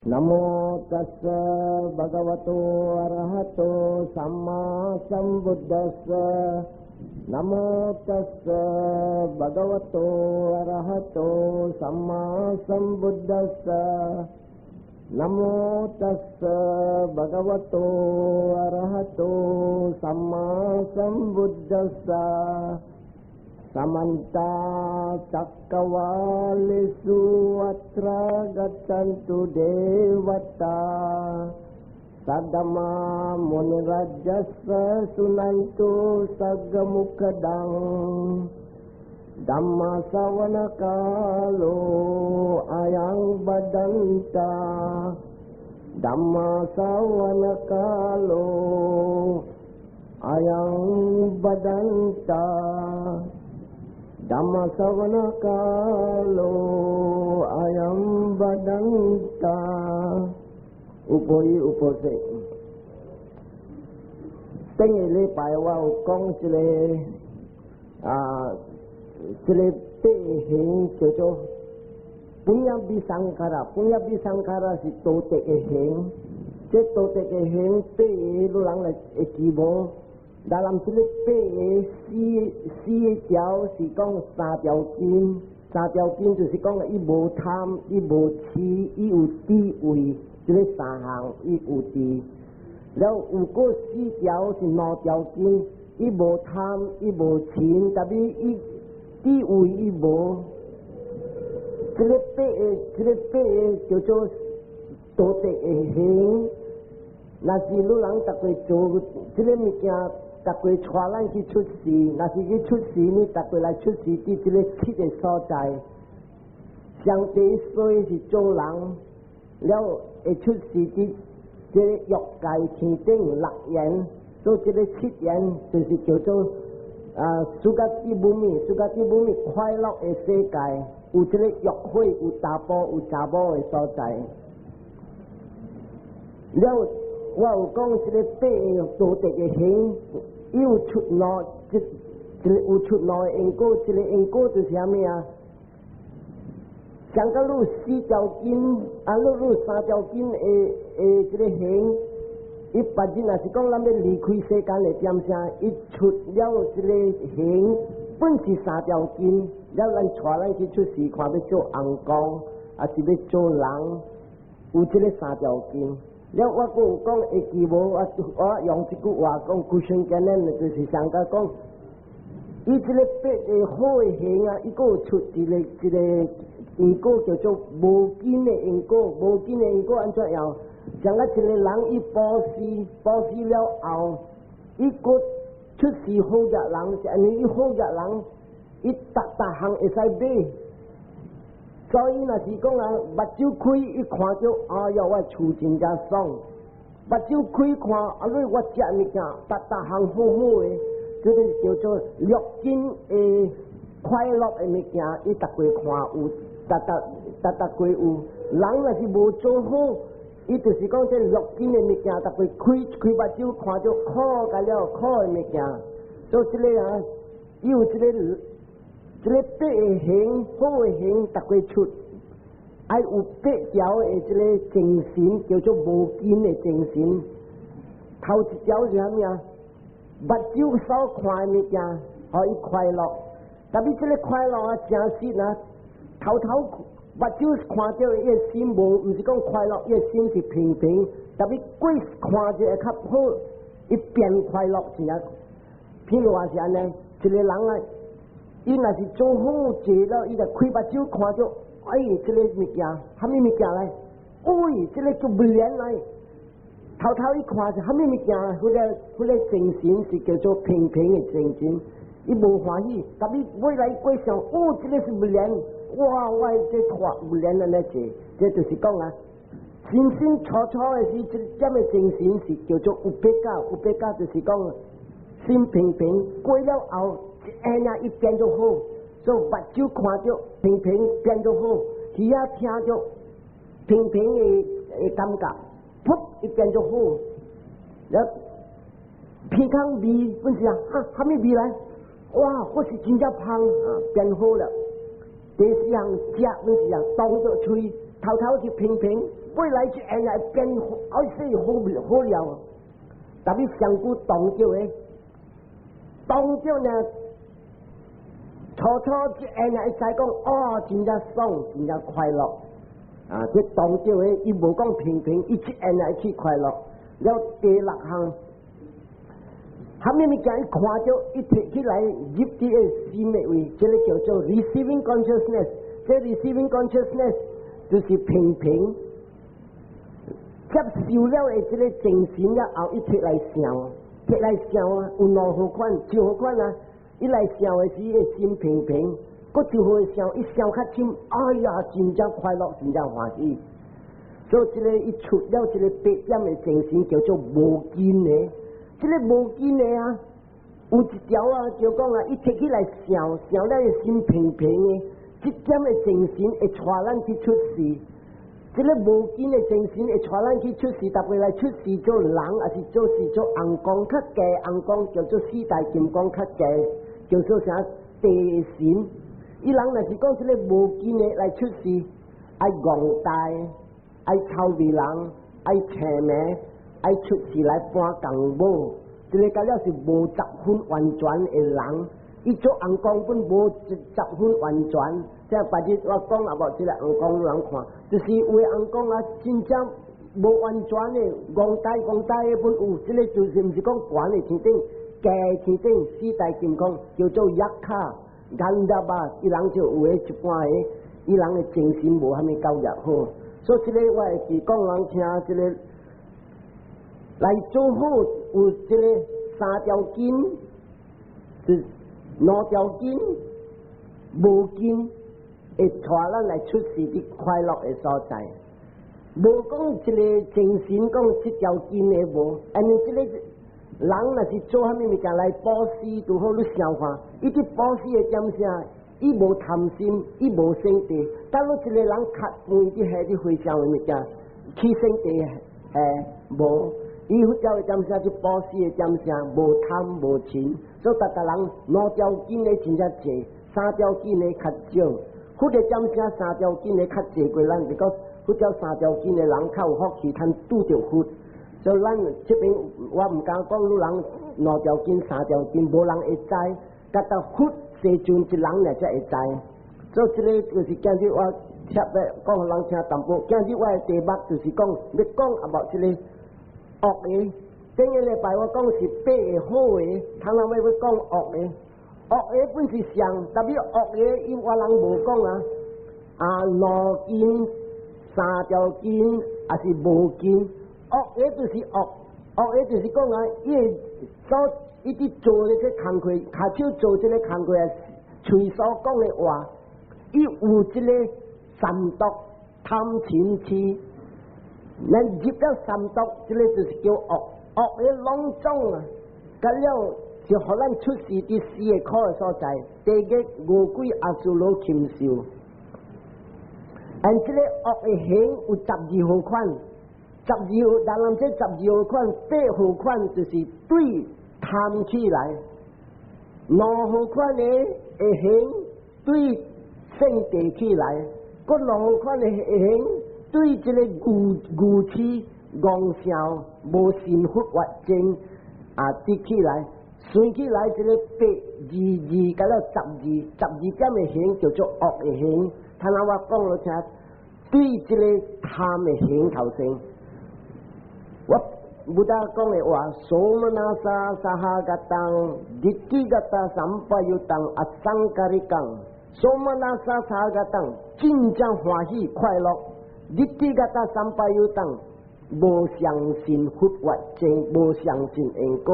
නමෝ තස්ස භගවතෝ අරහතෝ සම්මා සම්බුද්දස්ස. නමෝ තස්ස භගවතෝ අරහතෝ සම්මා සම්බුද්දස්ස. නමෝ තස්ස භගවතෝ අරහතෝ සම්මා සම්බුද්දස්ස. සමන්ත චක්කවාලේසු අත්‍රා ගච්ඡන්තු දේවතා, සද්දම්මං මුනි රාජස්ස සුනන්තු සග්ග මොක්ඛදං. ධම්ම ශ්‍රවණ කාලෝ අයං භදන්තා. ධම්ම ශ්‍රවණ කාලෝ අයං භදන්තා. ධම්ම ශ්‍රවණ කාලෝ අයං භදන්තා. 有婆姨有婆說，頂個禮拜我有講一個啊，這個八行叫做puññabhi saṅkhāra，puññabhi saṅkhāra 是道德的行，這道德的行八個你人來會記無？但人這個八個四四條是講三條根，三條根就是講伊無貪，伊無痴，伊有智慧，這個三項伊有智。了有閣四條是兩條根，伊無貪，伊無嗔，但是伊智慧伊無。這個八個，這個八個叫做道德的行。若是你人逐個做這個物件，逐個帶咱去出世，若是去出世呢，逐個來出世佇這個七個所在。上第衰是做人，了會出世佇這個欲界天頂六緣，所以這個七緣就是叫做啊，sukati bhūmi，sukati bhūmi 快樂的世界，有這個欲火，有查埔，有查某的所在。了，我有講這個八個道德的行，有出兩，這這個有出兩個因果，這個因果就是啥物啊？像個你四條根，啊，你三條根的這個行，伊別日若是講咱欲離開世間的點聲，伊出了這個行，本是三條根，了咱帶咱去出世，看欲做尪公，抑是欲做人，有這個三條根。了我閣有講會記無？我用這句話講，規瞬間呢，就是上甲講，伊這個八個好的行啊，伊閣有出一個一個因果叫做無根的因果，無根的因果按怎樣？像啊一個人伊布施，布施了後，伊閣出世好額人，是按呢伊好額人，伊逐逐項會使買。所以若是講啊，目睭開伊看著，哎喲，我厝真正爽。目睭開看，啊，你我食物件，逐逐項好好的，這個叫做六根的快樂的物件，伊逐個看有，逐逐逐逐個有。人若是無做好，伊就是講這六根的物件，逐個開開目睭看著苦甲了苦的物件。所以這個啊，伊有這個。這個八個行好的行，逐個出，愛有八條的這個精神，叫做無根的精神。頭一條是啥物啊？目睭所看的物件，予伊快樂。但是這個快樂啊，誠實啊，頭頭目睭看著伊的心無，毋是講快樂，伊的心是平平。但是過看著會較好，伊變快樂是啊。譬如話是按呢，一個人啊，伊若是做好坐了，伊就開目睭看著，哎，這個物件，啥物物件來？喂，這個叫袂連來。頭頭一看是啥物物件？彼個精神是叫做平平的精神，伊無歡喜。但是未來過想，哦，這個是袂連，哇，我這看袂連按呢坐，這就是講啊，心心初初的時，這點的精神是叫做 upekkha，upekkha 就是講心平平，過了後，一下伊變做好，所以目睭看著平平變做好，耳仔聽著平平的感覺，噗，伊變做好。了鼻孔味本是啊，哈，啥物味來？哇，我是真正芳啊，變好了。第四項食本是啊，當做喙，頭頭是平平，未來一下來變愛死好好了，特別上古當著的，當著呢，初初一下會知講，哦，真正爽，真正快樂。啊，這當著的，伊無講平平，伊一下來去快樂。了第六項，蝦米物件伊看著，伊提起來入佇個心的位，這個叫做 receiving consciousness。這 receiving consciousness 就是平平接受了的這個精神了後，伊提來想，提來想啊，有兩號款，一號款啊，伊來想的時，伊心平平，閣一號想，伊想較深，哎呀，真正快樂，真正歡喜。所以這個伊出了這個八點的精神，叫做無見的。這個無見的啊，有一條啊，就講啊，伊提起來想，想了伊心平平的，這點的精神會帶咱去出世。這個無見的精神會帶咱去出世，特別來出世做人，抑是做世做尪公較低，尪公叫做四大金剛較低，叫做啥地神。伊人若是講這個無見的來出世，愛戇大，愛臭味人，愛邪命，愛出世來搬共母，這個甲了是無十分完全的人。伊做尪公本無十分完全，這別日我講啊無，這個尪公人看，就是有的尪公啊，真正無完全的，戇呆戇呆的本有，這個就是毋是講懸的天頂，低天頂四大金剛叫做 yakkha、gandhabba，伊人就有的一般的，伊人的精神無蝦米教育好，所以這個我會是講人聽，這個來做好有這個三條筋，是兩條筋，無見會帶咱來出世佇快樂的所在。無講一個精神，講這條筋的無，因為這個人若是做蝦米物件來布施，拄好你想看，伊佇布施的點啥？伊無貪心，伊無生地。當你一個人較肥佇下佇回向的物件，起生地誒無。伊佛教的點啥？就布施的點啥？無貪無嗔，所以逐逐人兩條筋的真正濟，三條筋的較少。佛的點啥？三條筋的較濟過咱，是講佛教三條筋的人較有福氣，通拄著佛。所以咱這邊我毋敢講，汝人兩條筋、三條筋，無人會知。佮到佛世尊一人爾才會知。所以這個就是今日我特別講予人聽淡薄。今日我的題目就是講，欲講 about 這個惡的。頂個禮拜我講是八個好的，通人欲講惡的。惡的本是上，特別惡的，伊我人無講啊。啊，兩筋、三條筋，抑是無見。惡的就是惡，惡的就是講啊，伊所伊佇做這個工課，跤手做這個工課啊，喙所講的話，伊有這個三毒貪嗔痴，咱入了三毒，這個就是叫惡，惡的攏總啊，佮了就予咱出世佇四個苦的所在，地獄、餓鬼、阿修羅、禽獸。按這個惡的行有12號款，十二號，當然這十二號款，八號款就是對貪起來，兩號款的會行對性地起來，閣兩號款的會行對這個愚愚癡戇想無信佛法證啊，得起來，算起來這個八二二佮了十二，十二點的行叫做惡的行。頭先我講了聽，對這個貪的行頭先，我 Buddha 講的話，somanassa sahagataṃ, ditthigata sampayuttaṃ, asaṅkhārikaṃ。Somanassa sahagataṃ，真正歡喜快樂。Ditthigata sampayuttaṃ，無相信佛法證，無相信因果。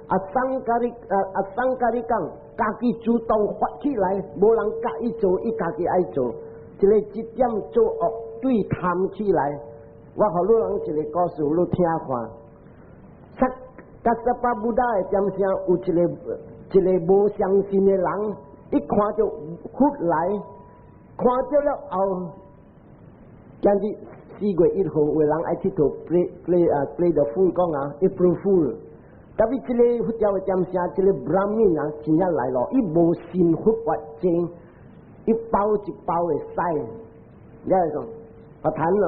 Asaṅkhāri 啊，asaṅkhārikaṃ，家己主動發起來，無人教伊做，伊家己愛做。這個這點做惡對貪起來，我予汝人一個故事，汝聽看。Kassapa Buddha 的點聲有一個一個無相信的人，一看著佛來，看著了後，今日4月1號有人愛𨑨迌 play play 啊 play the fool 講啊，April Fool。特別這個佛教的點聲，這個 Brahmin 啊，真正來咯，伊無信佛法證，一包一包的屎，你來講，佛壇來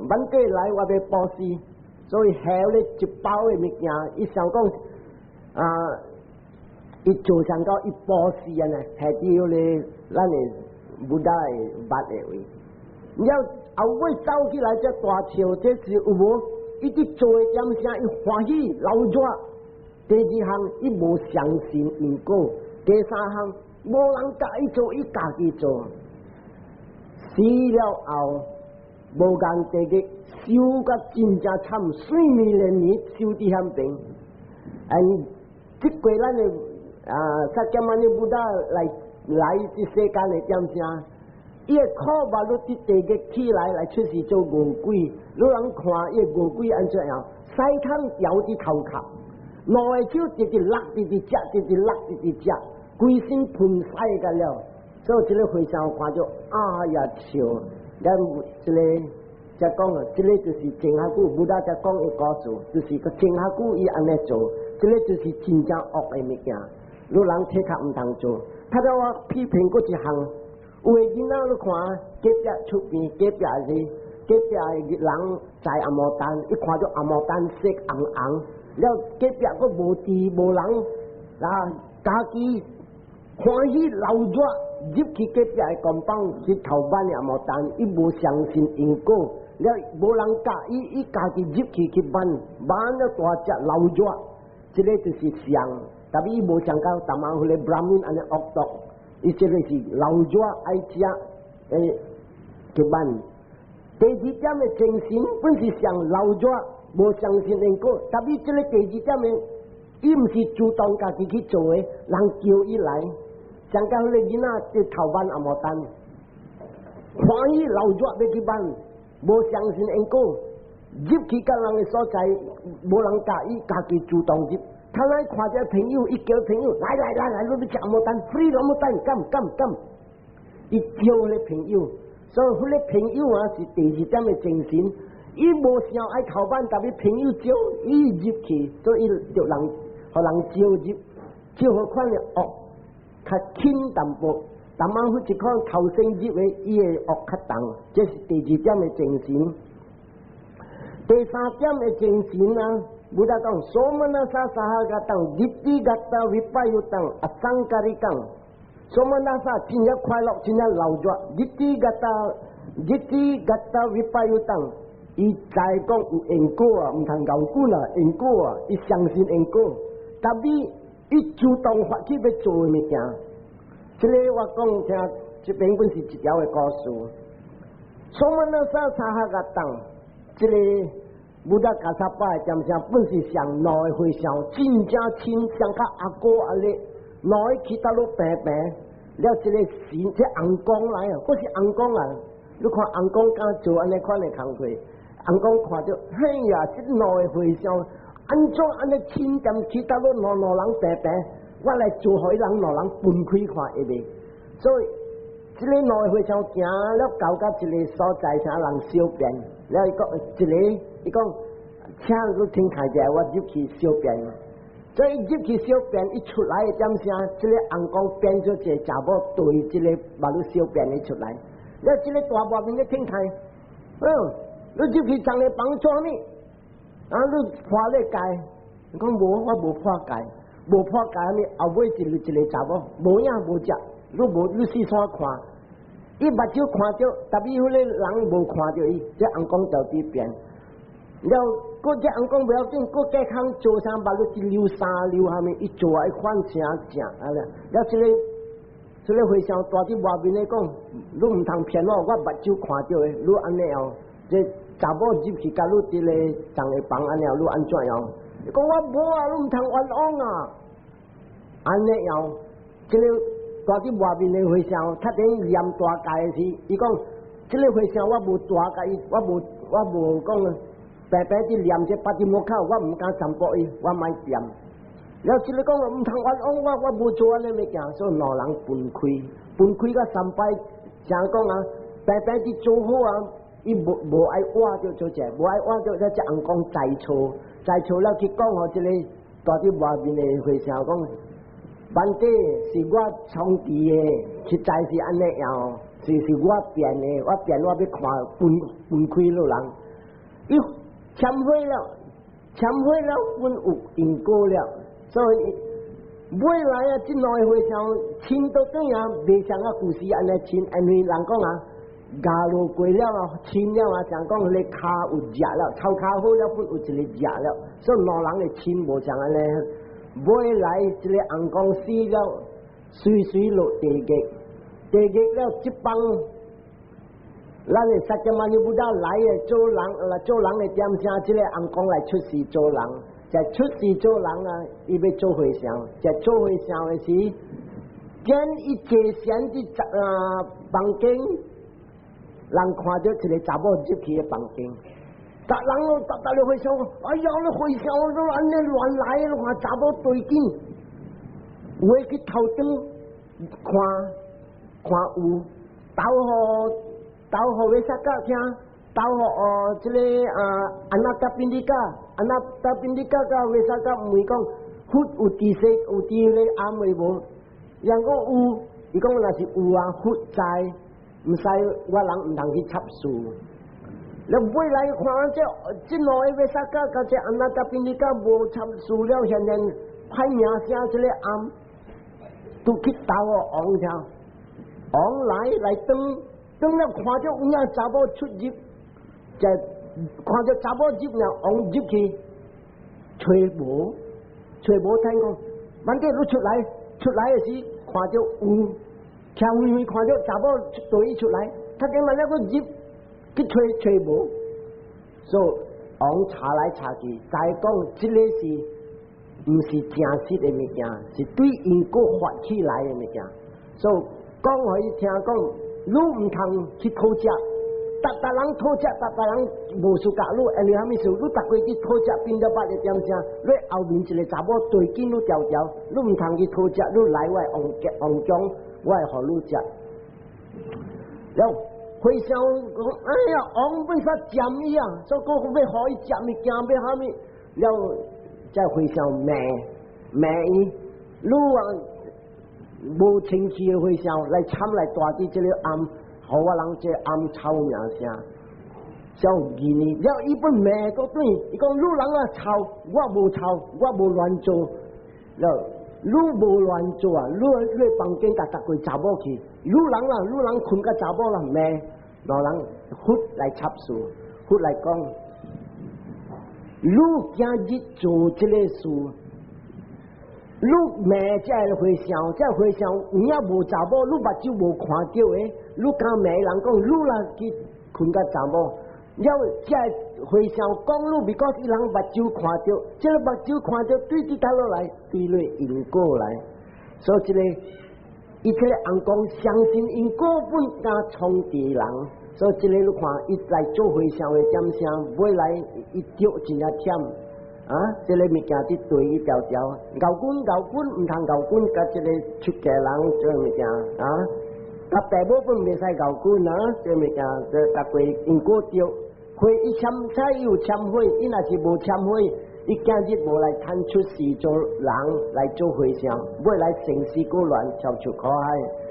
，Bhante 來我欲布施，所以獻咧一包的物件，伊想講啊，伊做上到伊布施啊呢，獻佇彼个咱的 Buddha 的肉的位。了後尾走起來才大笑，這是有無？伊佇做的點聲，伊歡喜流熱。第二項，伊無相信因果；第三項，無人教伊做，伊家己做。死了後，無間地獄，受甲真正慘，水面連年受佇遐邊。嗯，這過咱的啊，薩迦牟尼 Buddha 來來這世間的點聲，伊的苦目你佇地獄起來來出世做餓鬼，你人看伊的餓鬼按怎樣？屎蟲掉佇頭殼，兩个手直直落，直直食，直直落，直直食，規身噴屎個了。所以這个和尚看著，啊呀笑，咱這个才講啊，這个就是前下久，Buddha 才講的故事，就是個前下久伊按呢做，這个就是真正惡的物件，你人體較毋通做。他叫我批評過一項，有的囡仔你看隔壁出邊隔壁是隔壁的人摘紅毛丹，一看著紅毛丹色紅紅，了隔壁閣無豬無人，啊家己歡喜流熱入去隔壁的工坊去偷挽紅毛丹，伊無相信因果，了無人教伊，伊家己入去去挽，挽了大隻流熱，這个就是上，但伊無想到逐晚彼个 Brahmin 按呢惡毒，伊這个是流熱愛食，欸去挽。第二點的精神本是上流熱，無相信因果，但伊這个第二點的，伊毋是主動家己去做的，人叫伊來。像講彼個囡仔佇偷挽紅毛丹，歡喜流熱欲去挽，無相信因果，入去佮人的所在，無人教伊，家己主動入。他來看著朋友，伊叫朋友來來來來，你欲食紅毛丹，free 紅毛丹，come come come。伊叫彼个朋友，所以彼个朋友啊是第二點的精神，伊無想愛偷挽，但伊朋友招伊入去，所以就人予人招入，招予款的惡較輕淡薄，但仔彼一款頭先入的，伊的惡較重，這是第二點的精神。第三點的精神啊，Buddha 講，somanassa sahagataṃ, ditthigata vippayuttaṃ, asaṅkhārikaṃ。Somanassa 真正快樂，真正流熱，ditthigata ditthigata vippayuttaṃ，伊知講有因果啊，毋通𠢕滾啊，因果啊，伊相信因果，但伊伊主動發起欲做的物件。這个我講聽，這邊本是一條的故事。Somanassa sahagataṃ，這个 Buddha Kassapa 的點聲本是上兩个和尚，真正親，像佮阿哥按呢，兩个去佗落平平，了這个神這尪公來啊，閣是尪公啊！你看尪公敢做按呢款的工課，尪公看著，嘿呀，這兩个和尚按怎按呢親踮去佗落兩兩人平平，我來做予彼人兩人分開看會袂？所以這个兩个和尚行了到佮一个所在，啥人小便，了伊講一个，伊講，請你停開者，我入去小便。所以入去小便，一出來的點聲，這个尪公變做一个查某對這个目女小便的出來。了這个大外面咧聽開，嗯，你入去贓个房做啥物？啊，你破咧戒？伊講無，我無破戒，無破戒呢？後尾一個一個查某無影無跡，你無你四散看，伊目睭看著，但伊彼个人無看著伊，這尪公就佇變。了，閣這尪公不要緊，閣隔空做啥目女一溜三溜蝦米，伊做啊，伊反正正啊咧。了，這个這个和尚蹛佇外面咧講，你毋通騙我，我目睭看著的，你按呢哦，這查某入去佮你佇咧仝个房按呢，你按怎樣？伊講我無啊，你毋通冤枉啊！按呢樣，這个蹛佇外面的和尚，他佇念大戒時，伊講這个和尚我無大戒，我無我無講。白白佇念這 Patimokkha，我毋敢占卜伊，我莫念。了這个講毋通冤枉我，我無做按呢物件，所以兩人分開，分開到三擺，誠講啊，白白佇做好啊，伊無無愛活著做者，無愛活著，這尪公知錯，知錯了去講予這个蹛佇外面的和尚講，Bhante 是我創治的，實在是按呢樣。是我變的，我變我欲看分分開囉人，伊懺悔了，懺悔了，阮有因果了，所以尾來啊，這兩个和尚凊倒轉啊，袂像啊舊時按呢凊，因為人講啊，咬落過了啊，凊了啊，像講彼个跤有食了，頭跤好了，本有一个食了，所以兩人的凊無像按呢。尾來這个翁公死了，隨隨落地獄，地獄了這幫，咱的釋迦牟尼佛來的做人，來做人的點聲，這个翁公來出世做人，在出世做人啊，伊欲做和尚，在做和尚的時，見伊坐禪佇啊房間，人看著一个查某入去的房間。逐人攏逐逐咧和尚，哎呀，你和尚都按呢亂來，你看查某對鏡，有的去頭燈看看有，投予投予彌薩迦聽，投予哦這个啊阿那達賓迪加，阿那達賓迪加佮彌薩迦問講，佛有佇世有佇咧暗的無？人講有，伊講若是有啊，佛知，毋使我人毋通去插事。你尾來看這這兩个彌薩迦佮這阿那達賓迪加無插事了，現在歹名聲這个暗，都去投予王聽，王來來轉，轉了看著有影查某出入，就看著查某入了，王入去，揣無，揣無聽講，反正你出來，出來的時看著有，徛遠遠看著查某對伊出來，他點嘛了閣入。去揣揣無，所以王查來查去，知講這个是毋是真實的物件，是對因果發起來的物件。所以講予伊聽講，你毋通去討食，逐逐人討食，逐逐人無輸共你，因為啥物事？你逐過去討食變了百個點聲，你後面一个查某對緊你條條，你毋通去討食，你來我王王宮，我會予你食。了。和尚講：哎呀，王欲煞占伊啊，所以講欲予伊食物件，欲啥物？了，這和尚罵罵伊，你啊無清氣的和尚來參來大佇這个庵，予我人這庵臭名聲。小義呢，了伊本罵閣轉，伊講你人啊臭，我無臭，我無亂做。了，你無亂做啊，你你房間共逐個查某去，你人啊，你人睏佮查某人罵。老人佛來插事，佛來講，你今日做這个事，你罵這个和尚，這个和尚有影無查某，你目睭無看著的，你敢罵人講你啦去睏佮查某，了這个和尚講你，because 伊人目睭看著，這个目睭看著對佇佗落來，對你因果來，所以這个伊這个翁公相信因果本敢創治人。所以這个你看，伊來做和尚的點聲，尾來伊著真正忝啊！這个物件佇對伊條條，𠢕棍𠢕棍毋通𠢕棍，佮這个出家人這个物件啊，佮爸母本袂使𠢕棍啊，這个物件這逐過因果著，悔伊懺才有懺悔，伊若是無懺悔，伊今日無來趁出世做人來做和尚，尾來生死過亂跳出苦海。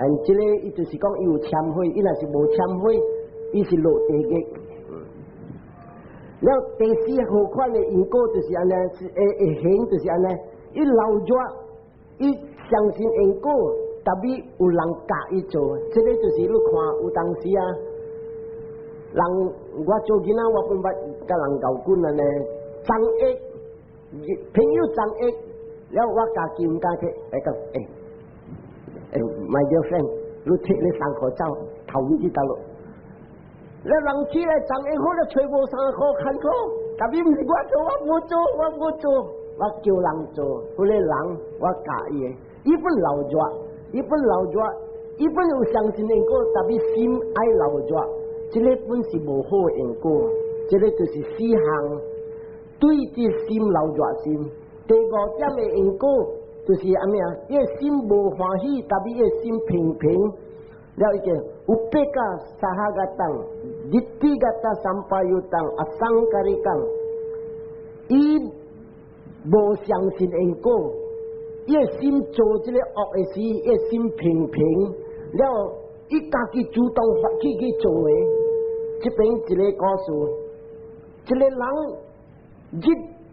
嗯，這个伊就是講伊有懺悔，伊若是無懺悔，伊是落地獄。了第四號款的因果就是按呢，是會會行就是按呢，伊老熱，伊相信因果，tapi 有人教伊做，這个就是你看有當時啊，人我做囡仔我本捌佮人𠢕棍按呢，贈益朋友贈益，了我家己毋敢去，會講欸。欸，my dear friend，你提你衫褲走，頭尾去佗落。你人起來贈益好，你揣無衫褲牽褲，tapi 毋是我做，我無做，我無做，我叫人做，彼个人我教伊的，伊本老熱，伊本老熱，伊本有相信因果，tapi 心愛老熱，這个本是無好的因果，這个就是四項對佇心老熱心。第五點的因果就是按呢啊？伊的心無歡喜，tapi 伊的心平平。了伊個 upekkhā sahagataṃ, diṭṭhigata sampayuttaṃ, asaṅkhārikaṃ。伊無相信因果，伊的心做這个惡的時，伊的心平平。了，伊家己主動發起去做的。這邊一个故事，一个人日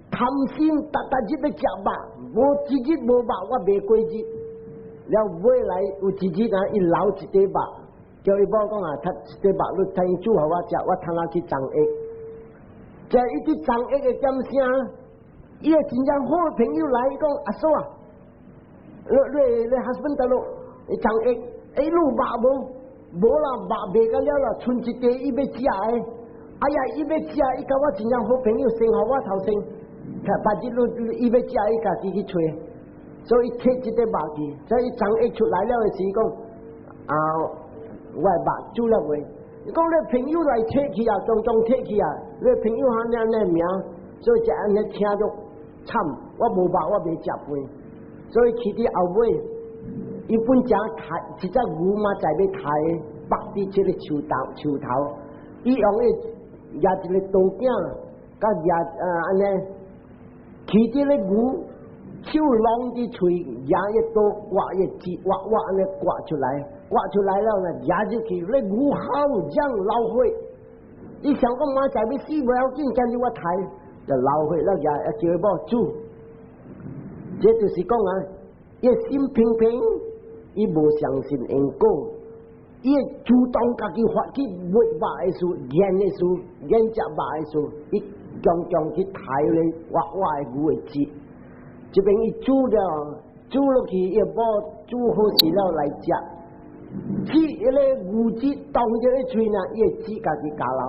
貪心，逐逐日欲食肉，無一日無肉，我袂過日。了尾來有一日啊，伊留一塊肉，叫伊某講啊，他一塊肉你替伊煮予我食，我通仔去送藥。在伊佇送藥的點聲，伊的真正好朋友來講，阿嫂啊，你 husband 佇落，伊送藥，欸，你有肉無？無啦，肉賣甲了啦，賰一塊伊欲食的。哎呀，伊欲食，伊佮我真正好朋友，先予我頭先，別日你伊欲食，伊家己去揣，所以提這個肉去，所以送藥出來了的時講，啊，我的肉煮了未？伊講你朋友來提去啊，當當提去啊，你朋友按呢按呢名，所以才按呢聽著慘，我無肉，我袂食飯，所以去佇後尾。伊本正刣一隻牛嘛，在欲刣，縛佇這个樹頭樹頭，伊用伊舉一个刀仔，佮舉按呢，騎這个牛，手攏佇喙，舉一刀割伊舌，挖挖按呢割出來，割出來了呢，舉入去，那牛吼嚷流血。伊想講嘛在欲死無要緊，今日我刣就流血了，舉叫伊某煮。這就是講啊，伊心平平。伊無相信因果，伊會主動家己發起賣肉的事、緣的事、緣食肉的事，伊強強去刣咧活活的牛的舌。這邊伊煮了，煮落去，伊某煮好勢了來食。舌彼个牛舌當著咧喙呢，伊的舌家己咬流，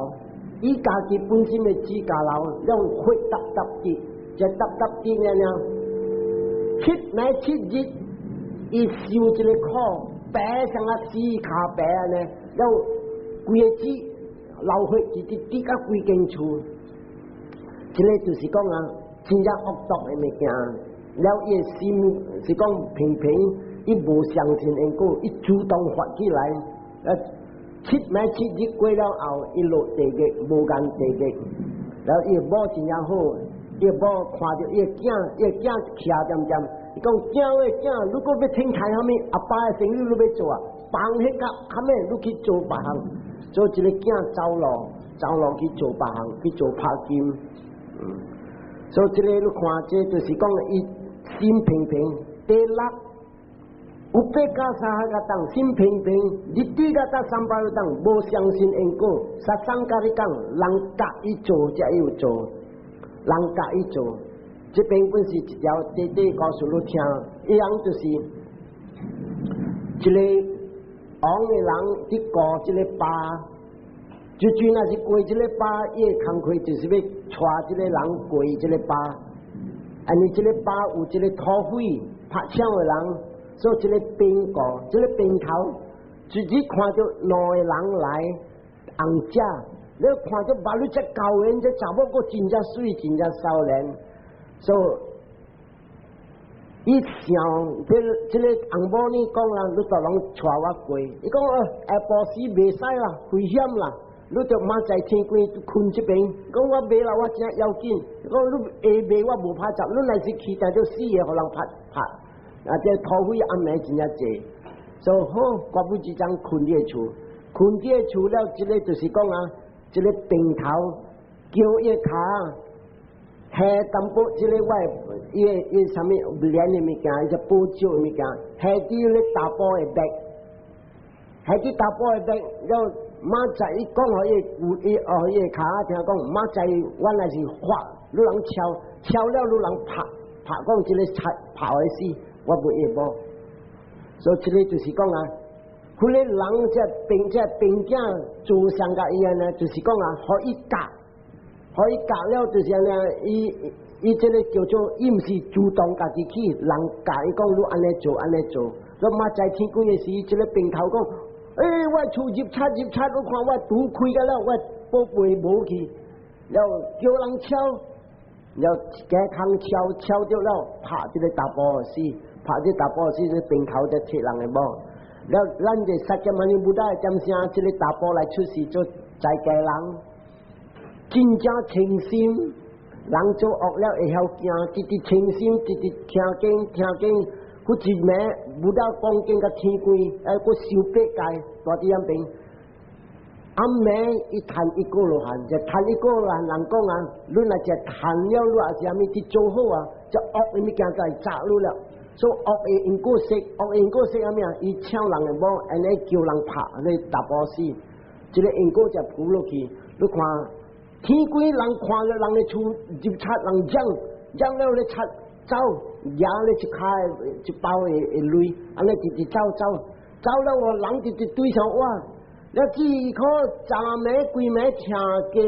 伊家己本身的舌咬流，了血沓沓滴，這沓沓滴爾爾，7暝7日。伊受這个苦，白像啊死跤白按呢，了規个舌流血，直直滴到規間厝。這个就是講啊，真正惡毒的物件。了伊的心是講平平，伊無相信因果，伊主動發起來。7暝7日過了後，伊落地獄，無間地獄。了伊某真正好，伊某看著伊的囝，伊的囝徛恬恬。伊講囝喂囝，你閣欲天刣啥物？阿爸的生意你欲做啊？放彼個啥物？你去做別項，所以這个囝走路，走路去做別項，去做拍金。所以這个你看，這就是講伊心平平。第六，upekkhāsahagatang 心平平，nitthigata sampayuttang 無相信因果，sasaṅkārikaṃ 人教伊做才有做，人教伊做。這邊本是一條短短故事你聽，一樣就是一个王的人佇顧這个壩，就算若是過這个壩，伊的工課就是欲帶這个人過這个壩。按呢這个壩有一个土匪拍搶的人，所以這个兵顧，這个兵頭，自己看著兩个人來紅者，你看著目你這高緣，這查某閣真正媠，真正少年。所以，伊想，這个翁某呢講啦，你著攏帶我過。伊講哦，下晡時袂使啦，危險啦，你著明仔天光睏這邊。講我袂啦，我真要緊。講你下暝我無拍雜，你若是去定著死的，予人拍拍。啊，這土匪暗暝真正濟，所以好，我尾一工睏佇个厝，睏佇个厝了，這个就是講啊，這个平頭叫伊跤。下淡薄，這个我伊个伊啥物蓮的物件，伊只寶石的物件，下佇咧查埔的腹，下佇查埔的腹，了明仔伊講予伊有伊哦伊的跤聽講，明仔我若是發，你人敲敲了，你人拍拍講這个賊拍會死，我袂會無。所以這个就是講啊，彼个人這兵這兵囝做上甲伊按呢，就是講啊，予伊教。予伊教了就是按呢，伊伊這个叫做伊毋是主動家己去，人教伊講你按呢做按呢做。我明仔天光的時，這个兵頭講，欸，我厝入賊入賊，你看我拄開個了，我寶貝無去，了叫人敲，了加空敲敲著了，拍這个查埔死，拍這個查埔死，這兵頭才提人的某。了，咱這釋迦牟尼佛的點聲，這个查埔來出世做在家人。真正清心，人做惡了會曉驚，直直清心，直直聽經聽經，彼佛一暝 Buddha 講經甲天光，閣修八戒，蹛佇遐邊。暗暝伊趁一個羅漢，就趁一個羅漢人講啊，你若食趁了，你也是啥物去做好啊？這惡的物件就來炸你了。所以惡的因果色，惡的因果色啥物啊？伊搶人的某，按呢叫人拍，咧查埔死。這個因果就浮落去，你看天光人看著人的厝入賊人嚷，嚷了咧賊走，舉咧一跤一包的的鐳，按呢直直走走，走了哦，人直直對上我。了只可昨暝規暝聽經，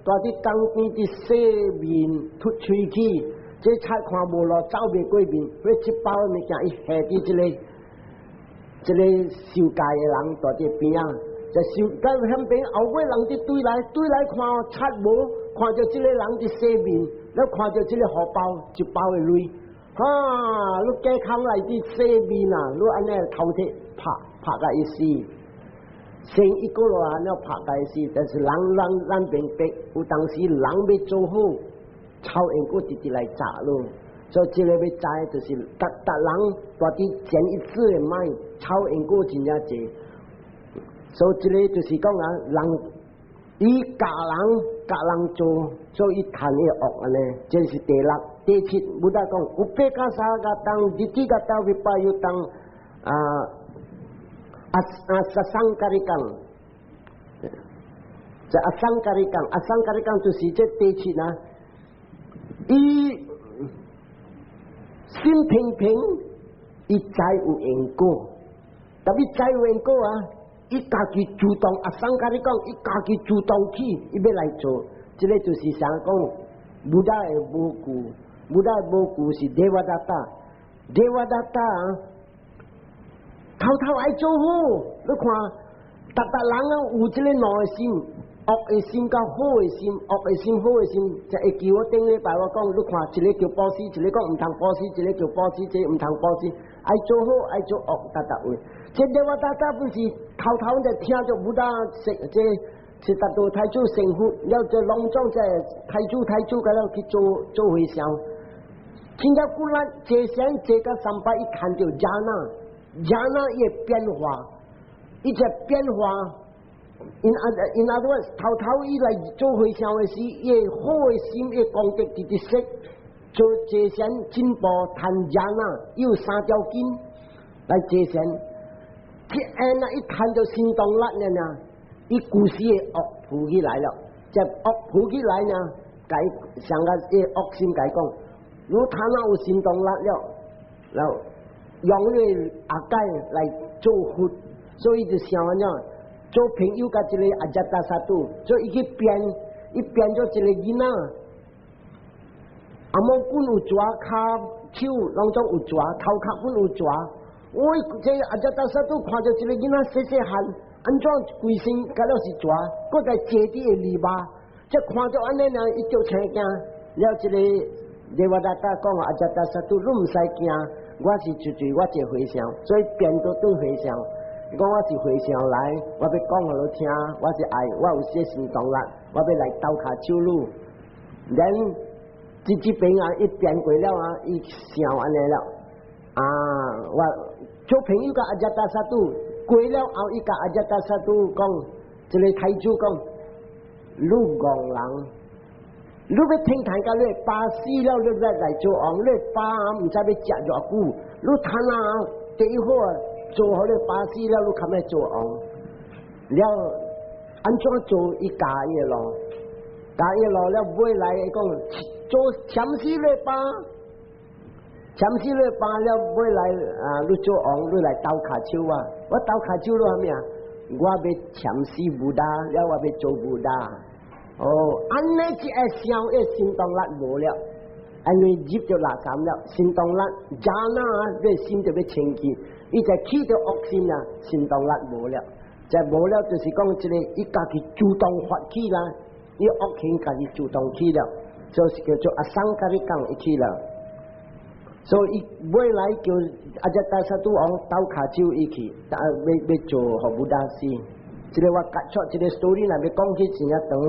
蹛佇江邊佇洗面吐喙齒，這賊看無路走袂過面，彼一包物件伊下佇這個受戒的人蹛佇邊仔，就受戒響邊後尾人佇對來對來看賊無，看著這個人佇洗面，了看著這個荷包一包的鐳，哈！你街空內佇洗面啊，你按呢頭提拍拍共伊死。生一個羅漢了拍共伊死，但是人人咱明白，有當時人欲做好，臭因果直直來炸咯。所以這個欲知就是逐逐人蹛佇前一世的mind，臭因果真正濟。所以這個就是講啊，人伊教人教人做，所以伊趁伊惡按呢，這是第六、第七。Buddha 講，upekkhā sahagatam ditthigata vippayuttam 啊。啊啊！asaṅkhārikaṃ，這 asaṅkhārikaṃ，asaṅkhārikaṃ 就是這第七啊。伊心平平，伊知有因果，特別知有因果啊！伊家己主動，asaṅkhārikaṃ，伊家己主動去，伊欲來做，這個就是啥講？Buddha 的母舅，Buddha 的母舅是 Devadatta，Devadatta 啊！頭頭愛做好，你看，逐逐人啊有這個兩個心，惡的心佮好的心，惡的心好的心，就會記我頂禮拜我講，你看一個叫布施，一個講毋通布施，一個叫布施，這個毋通布施，愛做好愛做惡，逐逐位。這 Devadatta 不是頭頭就聽著 Buddha 說，這是達到太祖成佛，了這攏總這太祖太祖佮了去做做和尚，真正骨力坐禪坐到三擺，伊看著 jhāna。jhāna 伊會變化，伊這變化，因阿多頭頭伊來做和尚的時，伊好的心，伊功德直直說，做坐禪進步趁 jhāna，伊有三條筋來坐禪，一按啊，伊趁著神通力了呢，伊舊時的惡浮起來了，這惡浮起來呢，共上個伊惡心共伊講，如他若有神通力了，然後用你阿解來做佛，所以就想按怎做朋友佮這個阿遮達薩杜，所以伊去變，伊變做一個囡仔。阿毛棍有蛇，跤手攏總有蛇，頭殼本有蛇。我這阿遮達薩杜看著一個囡仔細細漢，按怎規身敢若是蛇，閣在坐佇個籬笆，這看著按呢爾，伊就青驚。了，這個 Devadatta 講阿遮達薩杜，你毋使驚。我是絕對我一個和尚，所以變做轉和尚。講我是和尚來，我欲講予你聽，我是愛，我有這神通力，我欲來鬥跤手你。然這這邊啊，伊變過了啊，伊想按呢了。啊，我做朋友佮阿遮達薩杜過了後，伊佮阿遮達薩杜講，這個太祖講，你戇人。你欲聽談到你爸死了，你欲來做王，你爸毋知欲食偌久，你趁啊第一好做好你爸死了，你較欲做王。了按怎做？伊教伊路，教伊路了，尾來伊講做禪師你爸，禪師你爸了，尾來啊，你做王，你來鬥跤手啊！我鬥跤手你啥物啊？我欲禪師 Buddha，了我欲做 Buddha。哦，按呢一個想，伊神通力無了，因為入著垃圾了，神通力 jhāna 啊，你心就欲清氣，伊就起著惡心啦，神通力無了，就無了，就是講這個伊家己主動發起啦，伊惡行家己主動起了，就是叫做 asaṅkhārikaṃ 伊起了，所以伊尾來叫阿遮達薩杜王鬥跤手伊去，啊，欲欲做予 Buddha 死，這個我結束這個 story 若欲講起真正長。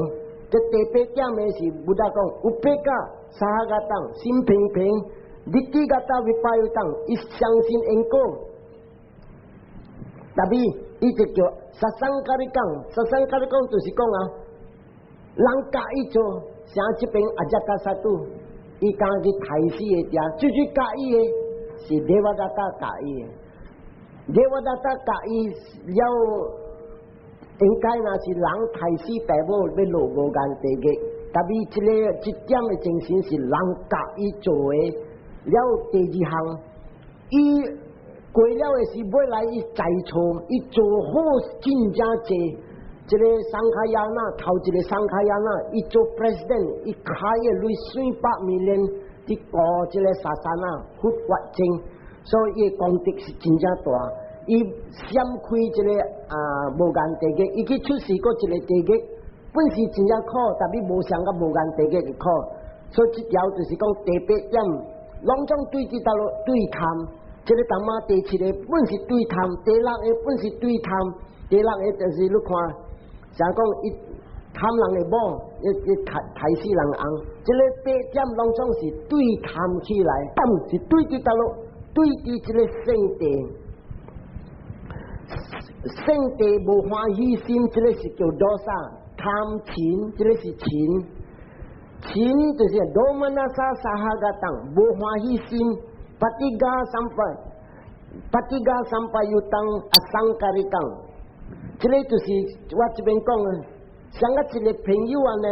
這第八點的是 Buddha 講，upekkhā sahagatam 心平平， ditthigata vippayutang，伊相信因果，特別伊就叫 sasaṅkārikaṃ，sasaṅkārikaṃ 就是講啊，人教伊做，像這邊阿遮達薩都，伊敢去刣死的定，最最教伊的是 Devadatta 教伊的，Devadatta 教伊了，應該若是人刣死爸母欲落無間地獄，特別這个這點的精神是人教伊做的。了第二項，伊過了的是尾來伊在錯，伊做好真正濟。這个 Sangayana，頭一个 Sangayana，伊做 president，伊開的鐳四百 million 佇顧這个 sasana 佛法僧，所以伊功德是真正大。伊閃開這个啊無間地獄，伊去出世閣一个地獄，本是真正苦，但伊無相佮無間地獄的苦。所以這條就是講第八點，攏總對佇佗落對貪，這个淡仔第七個本是對貪，第六個本是對貪，第六個就是你看，像講伊貪人的某，伊伊刣刣死人翁，這个八點攏總是對貪起來，貪是對佇佗落，對佇這个聖地，聖地無歡喜心，這个是叫 dosa，貪嗔，這个是嗔。嗔就是 domanassa sahagataṃ，無歡喜心，patigha sampa patigha sampayuttaṃ asaṅkārikaṃ，這个就是我這邊講的，像我一個朋友按呢，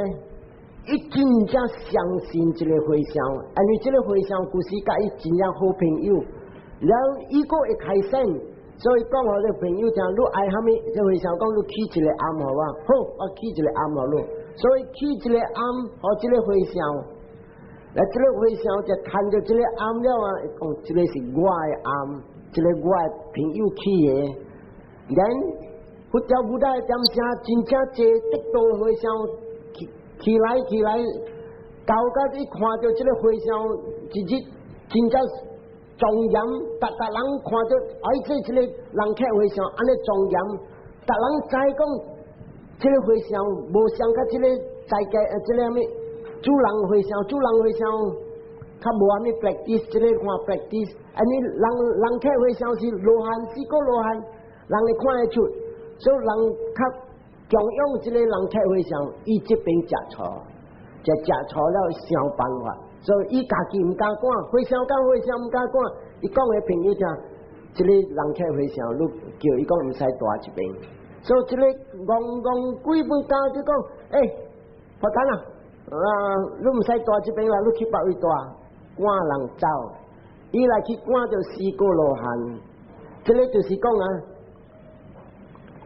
伊真正相信這个和尚，因為這个和尚舊時佮伊真正好朋友，然後伊閣會開善，所以講予這个朋友聽，你愛啥物？這和尚講你起一个庵予我，好，我起一个庵予你。所以起一个庵，予這个和尚，來這个和尚就看著這个庵了啊，講這个是我的庵，這个我的朋友起的。然佛教舞台點聲真正濟得道和尚起起來起來，到甲伊看著這个和尚一日真正莊嚴，逐逐人看著哎，這這个人客和尚按呢莊嚴，逐人知講這个和尚無相佮這个在家這个啥物主人和尚，主人和尚較無啥物 practice，這个看 practice，按呢人人客和尚是羅漢，四個羅漢，人會看得出，所以人較敬仰這个人客和尚，伊這邊食錯，食食錯了想辦法，所以伊家己毋敢趕，和尚講和尚毋敢趕，伊講予朋友聽，這个人客和尚，你叫伊講毋使蹛這邊，所以這个戇戇鬼本家就講，欸，佛誕啊，啊，你毋使蹛這邊啦，你去別位蹛，趕人走，伊來去趕著四個羅漢，這个就是講啊。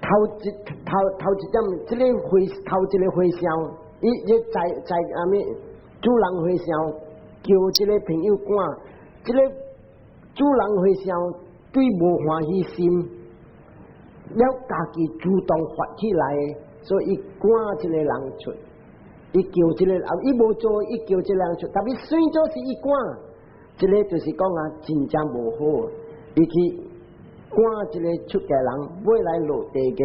頭一頭頭一點，這个和頭一个和尚，伊伊在在啥物主人和尚叫這个朋友趕，這个主人和尚對無歡喜心，了家己主動發起來，所以伊趕這个人出，伊叫這个人，伊無做，伊叫這个人出，但是算做是伊趕，這个就是講啊，真正無好，伊去趕這个出家人，尾來落地獄，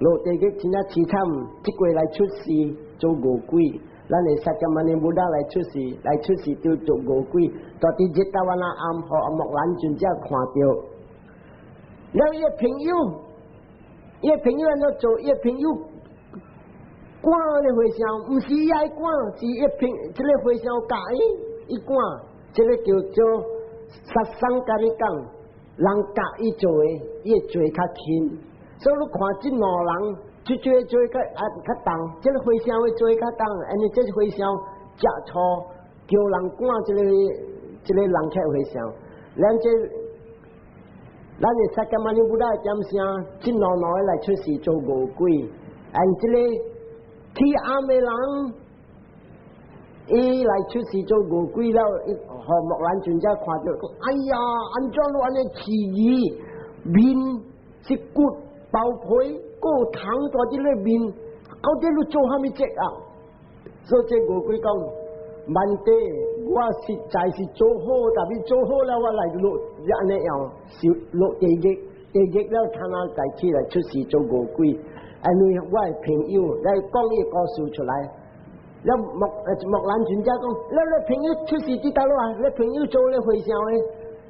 落地獄真正淒慘，這過來出世做餓鬼，咱的釋迦牟尼佛來出世，來出世就做餓鬼，蹛佇熱達瓦那庵，予木蘭尊者看著，了伊的朋友，伊的朋友按怎做？伊的朋友趕的和尚，毋是伊愛趕，是伊朋這个和尚教伊，伊趕，這个叫做 sasaṅkārikaṃ。人教伊做的，伊會做較輕。所以你看這兩人，這做做較啊較重，這个和尚會做較重，因為這和尚食錯，叫人趕這个這个人客和尚。咱這咱的釋迦牟尼佛的點聲，這兩兩个來出世做餓鬼，按這个起庵的人，伊來出世做餓鬼了，伊予木蘭尊者看著講：哎呀，按怎你按呢飼魚，面是骨包皮，閣有蟲蹛佇咧面，到底你做啥物節啊？所以這餓鬼講：萬弟，我實在是做好，但是做好了，我來落按呢樣，受落地獄，地獄了，他那再起來出世做餓鬼。因為我的朋友來講伊故事出來。了目目蘭尊者講，你你朋友出世佇佗落啊？你朋友做咧和尚的，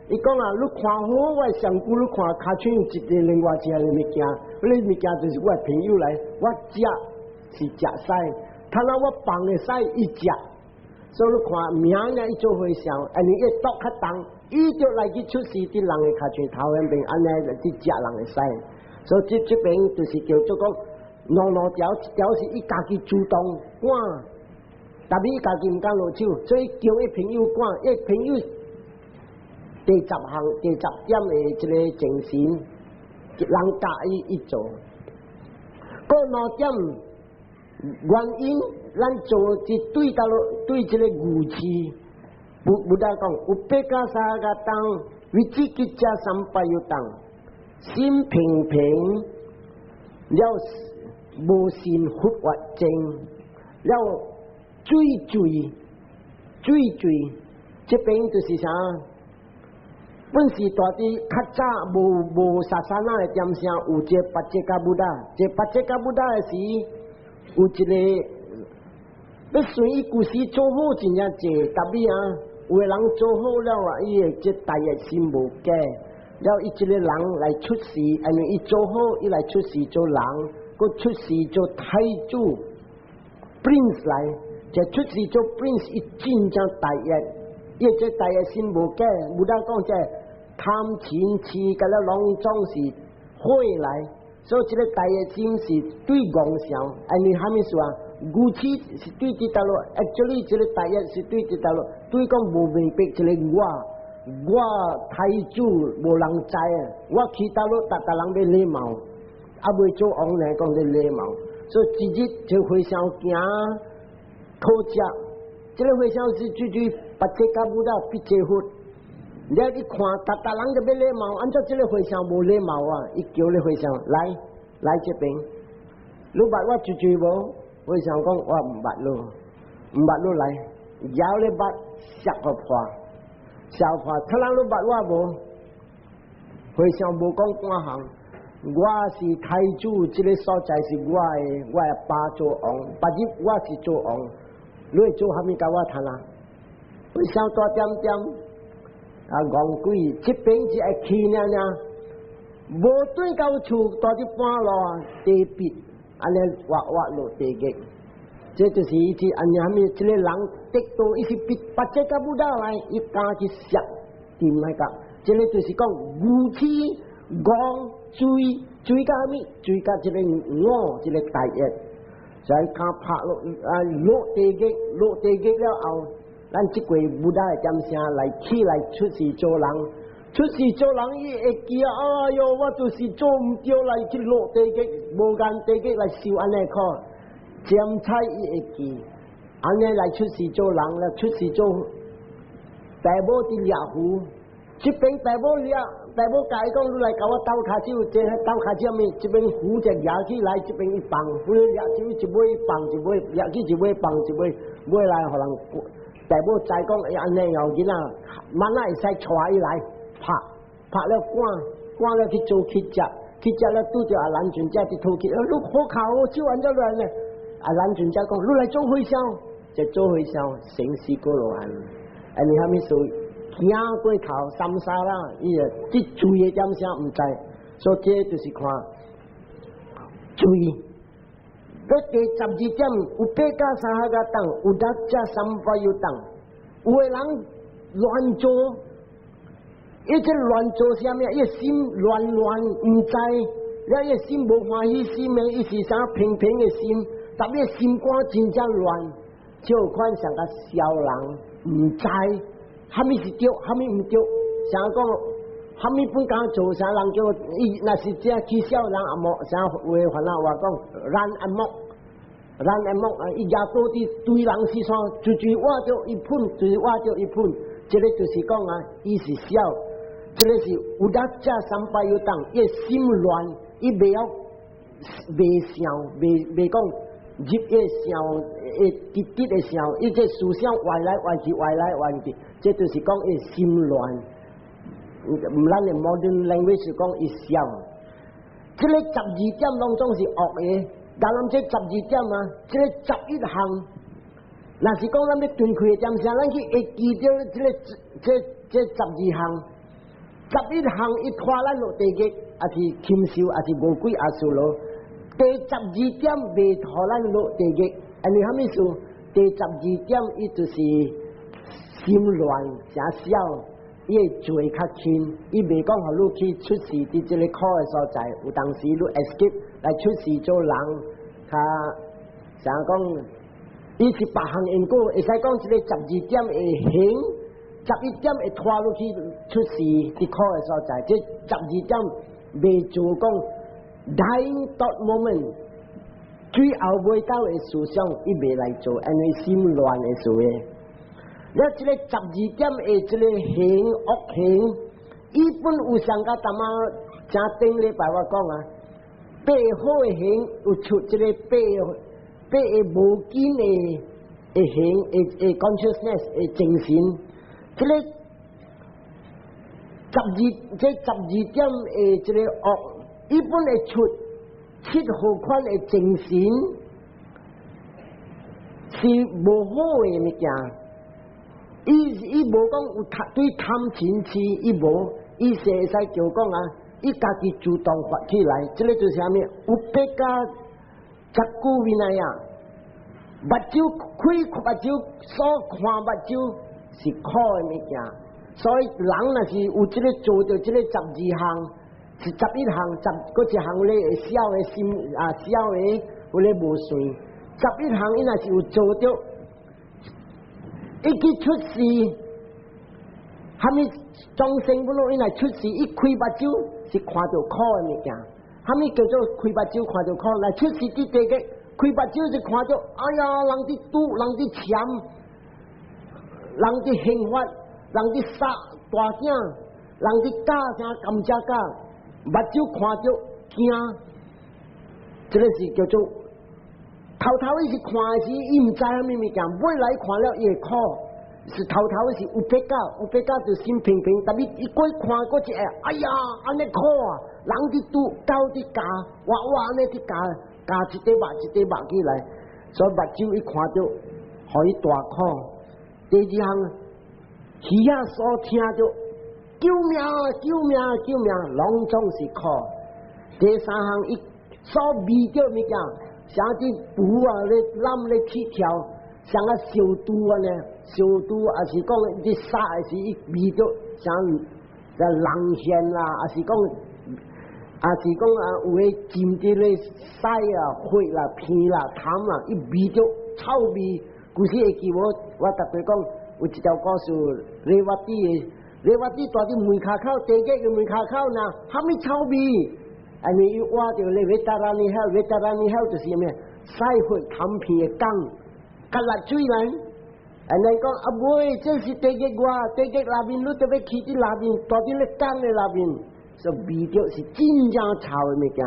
伊講啊，你看好我上久，你看跤手有一個另外一個物件，你物件就是我朋友來，我食是食屎，看到我放的屎伊食，所以你看名呢，伊做和尚，啊你伊毒較重，伊就來去出世佇人的跤手頭那邊，按呢去食人的屎，所以這這邊就是叫做講兩兩條，一條是伊家己主動趕。特別伊家己毋敢落手，所以叫伊朋友趕，伊朋友第十項、第十點的這個精神，人教伊伊做。過兩點原因，咱做是對到對這個愚癡，Buddha 講，upekkha sahagataṃ vicikicchā sampayuttaṃ，心平平了無信佛法證了。追追追追，這邊就是啥？本是蹛佇較早無無 sasana 的點聲，有一個 Pacceka Buddha，這 Pacceka Buddha 的時，有一個欲隨伊舊時做好真正濟，特別啊，有的人做好了啊，伊的這大業心無假，了伊這個人來出世，因為伊做好，伊來出世做人，閣出世做太子 prince 來。就出世做 prince，伊真正大業，伊這大業心無假，Buddha 講這貪嗔痴，佮了攏總是火來，所以這個大業心是對戇想，按呢蝦米事啊？愚癡是對佇佗落，actually 這個大業是對佇佗落，對講無明白這個我，我太子無人知啊，我去佗落，逐逐人欲禮貌，猶未做王呢，講咧禮貌，所以一日就和尚行。討食，這個和尚是最最 Pacceka Buddha 比這佛。你一看，逐逐人就欲禮貌，按怎這個和尚無禮貌啊？伊叫咧和尚來來這邊，你捌我一句無？和尚講我毋捌你，毋捌你來，枵咧捌摔予破，摔破，他人你捌我無？和尚無講半項，我是太子，這個所在是我的，我的爸做王，別日我是做王。你會做蝦米共我談啊？和尚大點點，啊，戇鬼，這邊只會去爾爾，無轉到厝，蹛佇半路啊，地壁，按呢活活落地獄。這就是伊這按呢蝦米？這個人得到伊是比 Pacceka Buddha 來，伊敢去摔掂那個，這個就是講愚癡、戇、追追到蝦米？追到這個我，這個大業。所以較拍落啊落地獄，落地獄了後，咱這過 Buddha 的點聲來起來出世做人，出世做人伊會記啊！哎喲，我就是做毋對來去落地獄，無間地獄來受按呢苦，尖菜伊會記，按呢來出世做人啦，出世做爸母佇掠魚，這邊爸母掠，爸母共伊講，你來共我鬥跤手，這鬥跤手物，這邊魚就掠起來，這邊一放，魚掠起一尾放一尾，掠起一尾放一尾，尾來予人爸母知講會按呢哦，囡仔慢仔會使帶伊來拍，拍了趕，趕了去做乞食，乞食了拄著阿難尊者佇討乞，你好跤好手按怎來呢？阿難尊者講，你來做和尚，就做和尚，生死過羅漢，按呢蝦米事？行過頭 samsara，伊就這罪的點啥毋知，所以這就是看罪。閣第十二點，upekkha sahagataṃ，uddhacca sampayuttaṃ。有的人亂做，伊這亂做啥物？伊心亂亂毋知，了伊心無歡喜心的，伊是啥平平的心，特別心肝真正亂，就款像個痟人毋知。蝦米是對，蝦米毋對？像講，蝦米本敢做啥人叫伊，若是這起痟人阿莫，啥話番仔話講，run amok，run amok 啊！伊舉刀佇對人是啥，隨隨挖著伊噴，隨挖著伊噴，這個就是講啊，伊是痟，這個是 uddhacca sampayuttaṃ，伊心亂，伊袂曉袂想，袂袂講入伊想，會直直的想，伊這思想歪來歪去，歪來歪去，這就是講伊心亂。毋咱的 modern language 是講伊痟。這個十二點攏總是惡的，但咱這十二點啊，這個十一項，若是講咱欲斷氣的點聲，咱去會記著這个這這十二項，十一項伊拖咱落地獄，抑是禽獸，抑是餓鬼阿修羅。第十二點袂予咱落地獄，因為啥物事？第十二點伊就是心亂誠小，伊會罪較輕，伊袂講予你去出世佇這个苦的所在，有當時你 escape 來出世做人，較像講，伊是別項因果，會使講這个十二點會行，十一點會拖你去出世佇苦的所在，這十二點袂做講 dying thought moment，最後尾到的思想，伊袂來做，因為心亂的事的。了，這个十二點的這个行惡行，伊本有上甲淡仔，正頂禮拜我講啊，八好的行有出這个八八个無見的的行的的 consciousness 的精神，這个十二這十二點的這个惡，伊本會出七號款的精神，是無好的物件。伊伊無講有貪對貪嗔痴，伊無，伊是會使叫講啊，伊家己主動發起來，這个就是啥物？Upekkha cakkhu vinaya，目睭開目睭所看目睭是苦的物件，所以人若是有這个做著這个十二項，是十一項，十閣一項咧小的心啊，小的有咧無算，十一項伊若是有做著。伊去出世，蝦米眾生不攏伊來出世，伊開目睭是看著苦的物件。蝦米叫做開目睭看著苦？來出世佇地獄，開目睭就看著，哎呀，人佇賭，人佇攕，人佇刑罰，人佇殺大囝，人佇絞啥甘蔗絞，目睭看著驚，這个是叫做。頭頭伊是看的時，伊毋知蝦米物件，尾來看了伊會苦。是頭頭是 upekkha，upekkha 就心平平，但是伊過看過一下，哎呀，按呢苦啊！人佇賭，狗佇咬，哇哇按呢佇咬，咬一塊肉一塊肉起來，所以目睭一看著，予伊大苦。第二項，耳仔所聽著，救命！救命！救命！攏總是苦。第三項，伊所味著物件，像佇毒啊咧攬咧起跳，像啊燒毒按呢，燒毒抑是講佇殺的時，伊味著像像人血啦，抑是講，抑是講啊有的浸佇咧屎啊、血啦、鼻啦、痰啦，伊味著臭味。舊時會記無？我逐擺講有一條故事，Revati 的 Revati 蹛佇門跤口，地獄的門跤口呢，蝦米臭味？因為伊活著咧，Vaitarani hell，Vaitarani hell 就是啥物？屎血痰鼻的缸，甲落水來。按呢講啊，袂，這是地獄外，地獄內面，你著欲去佇內面，蹛佇咧缸的內面，所以味著是真正臭的物件，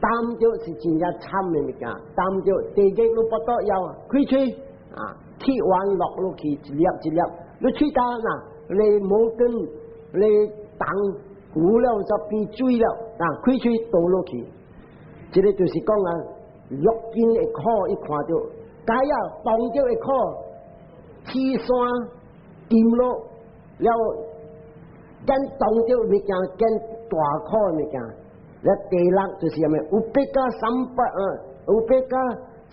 擔著是真正慘的物件，擔著地獄你腹肚枵，開喙啊，鐵丸落落去一粒一粒，你喙焦若，你毛根，你糖糊了就變水了，啊，開喙倒落去，這个就是講啊，六根的苦，伊看著，該啊，碰著的苦。起山沉落了，見當著物件，見大苦的物件。了第六就是啥物？Upekkha sampa 啊，upekkha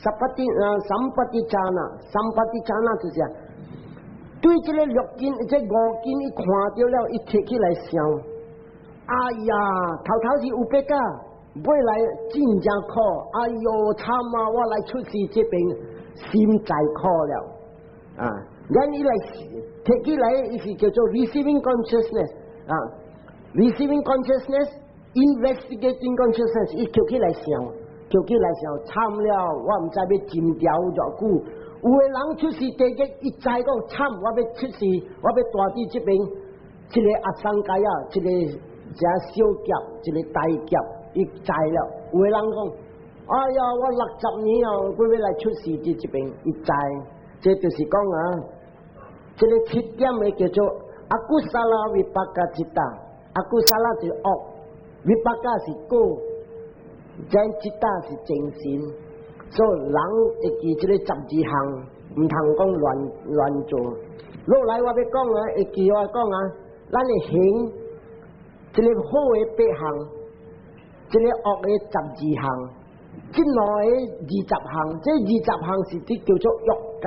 sampati 啊，sampaticchana，sampaticchana 就是啊，對這个六根，這五根伊看著了，伊提起來想，哎呀，頭頭是 upekkha，尾來真正苦，哎喲，慘啊！我來出世這邊，心在苦了。啊，咱伊來提起來，伊是叫做 receiving consciousness 啊，receiving consciousness，investigating consciousness，伊抾起來想，抾起來想，慘了，我毋知欲斟調偌久。有的人出世地獄，伊知講慘，我欲出世，我欲蹛佇這邊，一个阿僧祇啊，一个誠小劫，一个大劫，伊知了。有的人講，哎呀，我60年哦，閣欲來出世佇這邊，伊知。這就是講啊，這个七點的叫做 akusala vipaka citta，akusala 是惡，vipaka 是果，這 citta 是精神，所以人會記這个十二項，毋通講亂亂做。落來我欲講啊，會記我講啊，咱的行，一個好的八項，一個惡的12項，這兩个二十項，這二十項是佇叫做欲界。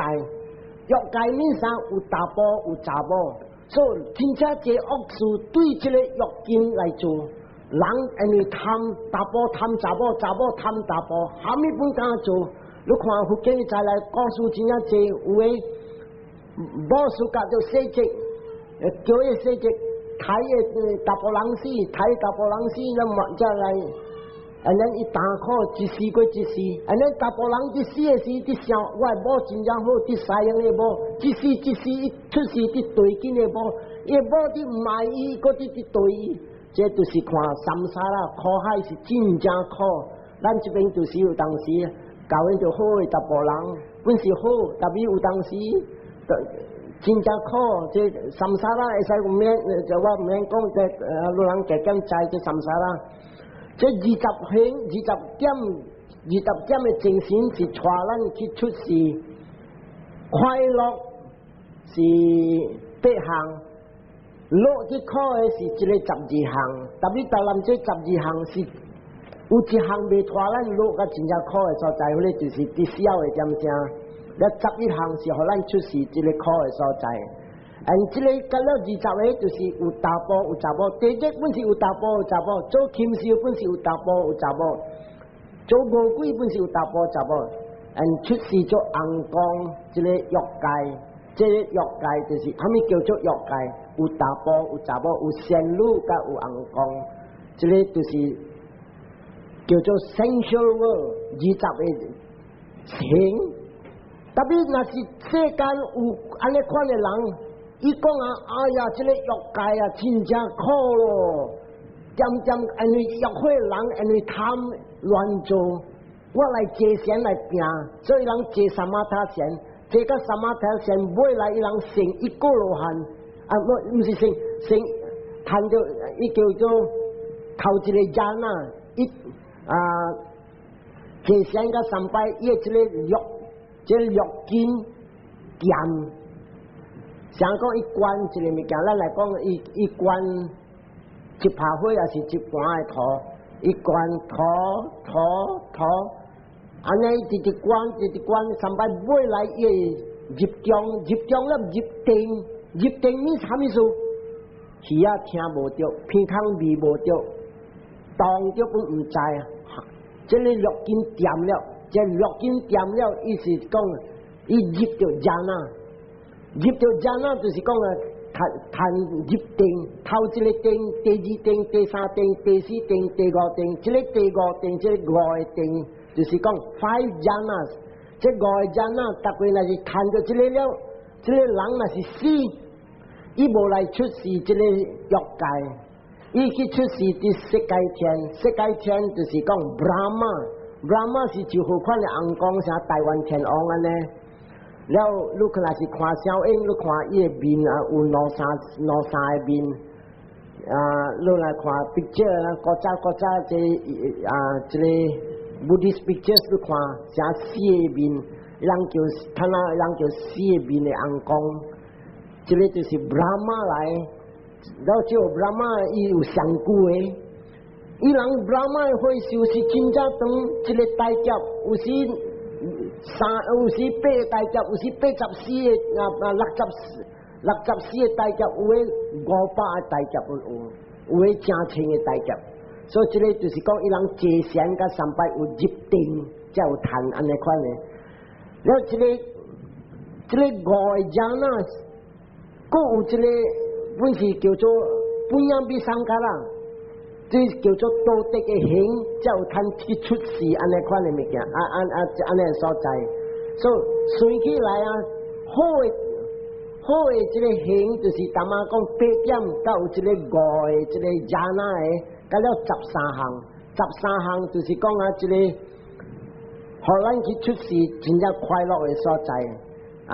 欲界面上有查埔有查某，所以真正這惡事對這个欲境來做，人因為貪查埔貪查某，查某貪查埔，啥物攏敢做。你看佛經再來故事真正濟，有的某輸共著洗質，叫伊洗質，刣的查埔人死，刣查埔人死，咱嘛才來。按呢伊擔苦一世過一世，按呢查埔人佇死的時，佇想我的某真正好，佇使用的某，一世一世伊出世佇對緊的某，伊的某佇毋愛伊，閣佇佇對伊，這就是看 samsara 苦海是真正苦。咱這邊就是有當時交緣著好的查埔人，本是好，但是有當時真正苦。這 samsara 會使毋免，就我毋免講，這老人加減知這 samsara。這二十行、二十點、二十點的精神是帶咱去出世，快樂是八項，樂去苦的是這个12項。特別當咱這十二項是有一項袂帶咱落甲真正苦的所在，彼个就是佇痟的點聲。了11項是予咱出世這个苦的所在。嗯，這个到了20個就是有查埔有查某，地獄本是有查埔有查某，做禽獸本是有查埔有查某，做餓鬼本是有查埔查某，嗯，出世做尪公，這个欲界，這个欲界就是啥物叫做欲界？有查埔有查某，有仙女佮有尪公，這个就是叫做 sensual world 20個行。特別若是世間有按呢款的人。伊講啊，哎呀，這个欲界啊，真正苦咯！點點因為欲火人，因為貪亂做，我來坐禪來拼，所以人坐 samatha 禪，坐到 samatha 禪，尾來伊人成一果羅漢，啊，毋毋是成成，趁著伊叫做頭一个 jhana，伊啊坐禪到三擺，伊的這个欲，這个欲根劍。像講伊觀一个物件，咱來講，伊伊觀一拍火，抑是一盤的土，伊觀土土土，按呢一直觀，一直觀，三擺尾來伊會入中，入中了入定，入定你啥物意思？耳仔聽無著，鼻孔味無著，動著攏毋知啊！這个欲根恬了，這个欲根恬了，意思講伊入著 jhana。入著 jhana 就是講啊，趁趁入定，頭一个定，第二定，第三定，第四定，第五定，這个第五定，這个五个定，就是講 five jhanas。這五個 jhana，逐個若是趁著這个了，這个人若是死，伊無來出世這个欲界，伊去出世佇色界天，色界天就是講 Brahma，Brahma 是就好款的尪公，像台灣天王按呢。了，你可能是看小影，你看伊的面啊，有兩三兩三个面啊，你來看 picture 啊，古早古早這啊，這个 Buddhist pictures 你看，成四个面，人叫他那人叫四个面的尪公，這个就是 Brahma 來，了這個 Brahma 伊有上久的，伊人 Brahma 的歲數是真正長，一个大劫有時。三有時八個大劫，有時84個啊啊64個大劫，有的500個大劫有，有的成千個大劫。所以這个就是講，伊人坐禪佮三擺有入定，才有趁按呢款的。了，這个五個 jhana，閣有一个本是叫做 puññabhisankhara。這叫做道德的行，才有趁去出世按呢款的物件，啊啊啊按呢所在。所以算起來啊，好的好的這个行，就是淡仔講八點，佮有這个五个這个 jhana 的，佮了十三項，十三項就是講啊，這个，予咱去出世真正快樂的所在啊！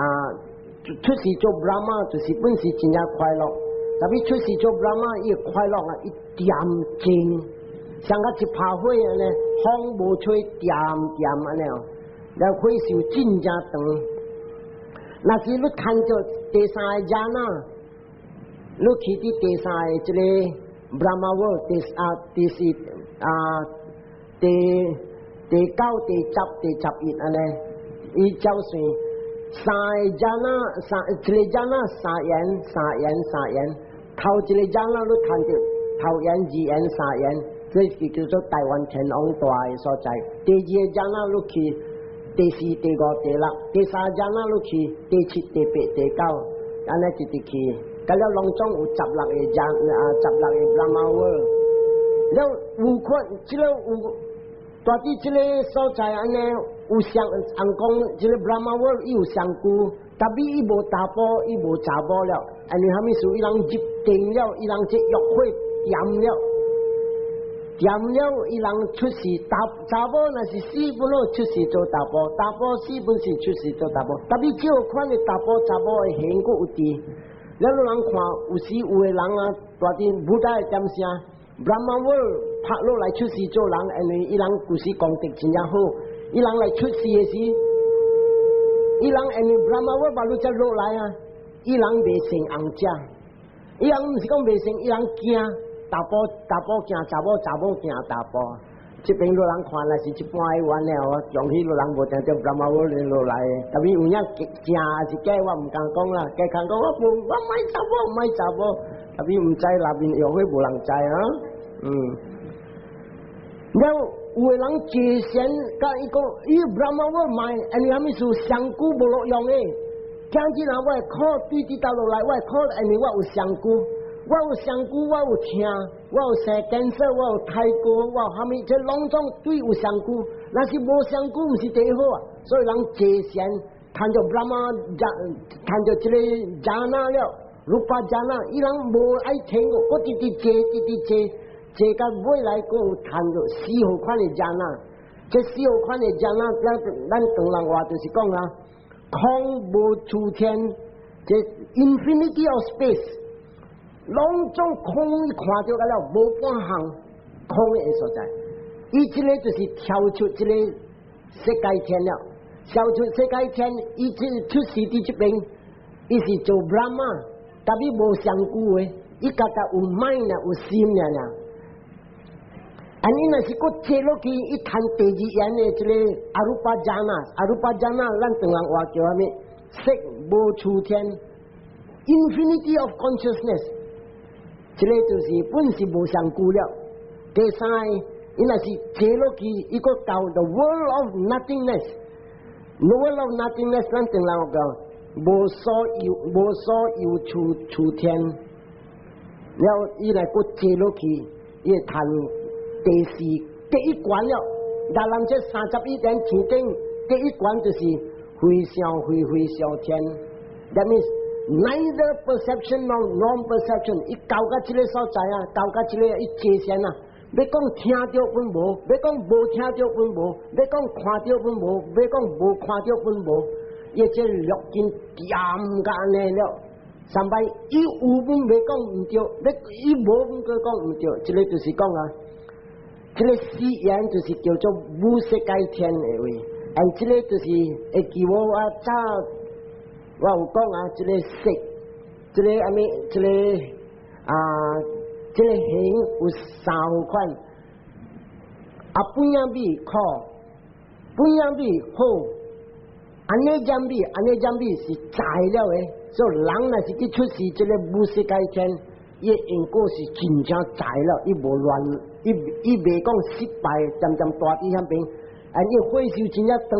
出世做 Brahma 就是本是真正快樂。特別出世做 Brahma，伊快樂啊，伊恬靜，像個一拍火按呢，風無吹，恬恬按呢，了歲壽真正長。若是你趁著第三个 jhana，你去佇第三个這個 Brahma world，第啊第四啊第第九、第十、第十一按呢，伊照算三个 jhana，三一個 jhana 三緣、三緣、三緣，頭一個 jhana 你趁著頭緣、二緣、三緣，這是叫做大梵天王蹛的所在。第二個 jhana 你去第四、第五、第六，第三 jhana 你去第七、第八、第九，按呢一直去，佮了攏總有16個 jhana 啊，16個 Brahma world。了有看，這個有蹛佇這個所在按呢有相，人講這個 Brahma world 伊有上舊，但是伊無查埔，伊無查某了，按呢啥物事？伊人入定了，伊人這欲火點了。點了，伊人出世查查某，若是死本咯，出世做查埔；查埔死本是出世做查埔。但是這款的查埔查某的形閣有佇。了你人看，有時有的人啊，蹛佇 Buddha 的點聲，Brahma world 拍落來出世做人，因為伊人舊時功德真正好，伊人來出世的時，伊人因為 Brahma world 把你才落來啊，伊人袂成紅食，伊人毋是講袂成，伊人驚。查埔查埔驚查某，查某驚查埔。這邊老人看若是一般的原了，容許老人無定著 Brahma world 落來，但是有影正是假，我毋敢講啦。加講講我無，我毋愛查某，毋愛查某，但是毋知內面藥會無人知啊。了有的人坐禪，佮伊講，伊 Brahma world 莫，因為啥物事上久無路用的。今日若我的苦對佇倒落來，我的苦因為我有上久。我有身軀，我有疼，我有生 cancer，我有太高，我有蝦米，這攏總對有身軀。若是無身軀，毋是第一好啊。所以人坐禪，趁著 Brahma，趁著這個 jhana 了，rupa jhana，伊人無愛聽，閣直直坐，直直坐，坐到尾來閣有趁著四號款的 jhana。這四號款的 jhana，咱咱唐人話就是講啊，空無處天，這 infinity of space。攏總空看著個了，無半項空的所在。伊這個就是跳出這個色界天了，跳出色界天，伊這出世佇這邊，伊是做 Brahma，但是無相顧的，伊家己有 mind 啊，有心爾爾。按呢若是閣坐落去，伊趁第二緣的這個 arupa jhana，arupa jhana，咱唐人話叫啥物？色無處天，infinity of consciousness。這個就是本是無上顧了。第三個，伊若是坐落去，伊閣到 the world of nothingness。the world of nothingness，咱唐人講無所有，無所有處處天。了伊來閣坐落去，伊會趁第四第一關了。那人這31緣天頂第一關就是非想非非想天。That means neither perception nor non-perception，伊到到這個所在啊，到到這個伊坐禪啊，欲講聽著阮無，欲講無聽著阮無，欲講看著阮無，欲講無看著阮無，伊這六根掂甲按呢了，三擺伊有阮袂講毋對，欲伊無阮閣講毋對，這個就是講啊，這個四緣就是叫做無色界天的位，and 這個就是會記我我早。我有講啊，這個色，這個啥物，這個啊，這個行有三款，啊，本養味苦，本養味好，按呢佔味，按呢佔味是在了的，所以人若是去出世這個無色界天，伊的因果是真正在了，伊無亂，伊伊袂講失敗，漸漸蹛佇遐邊，啊，伊歲壽真正長，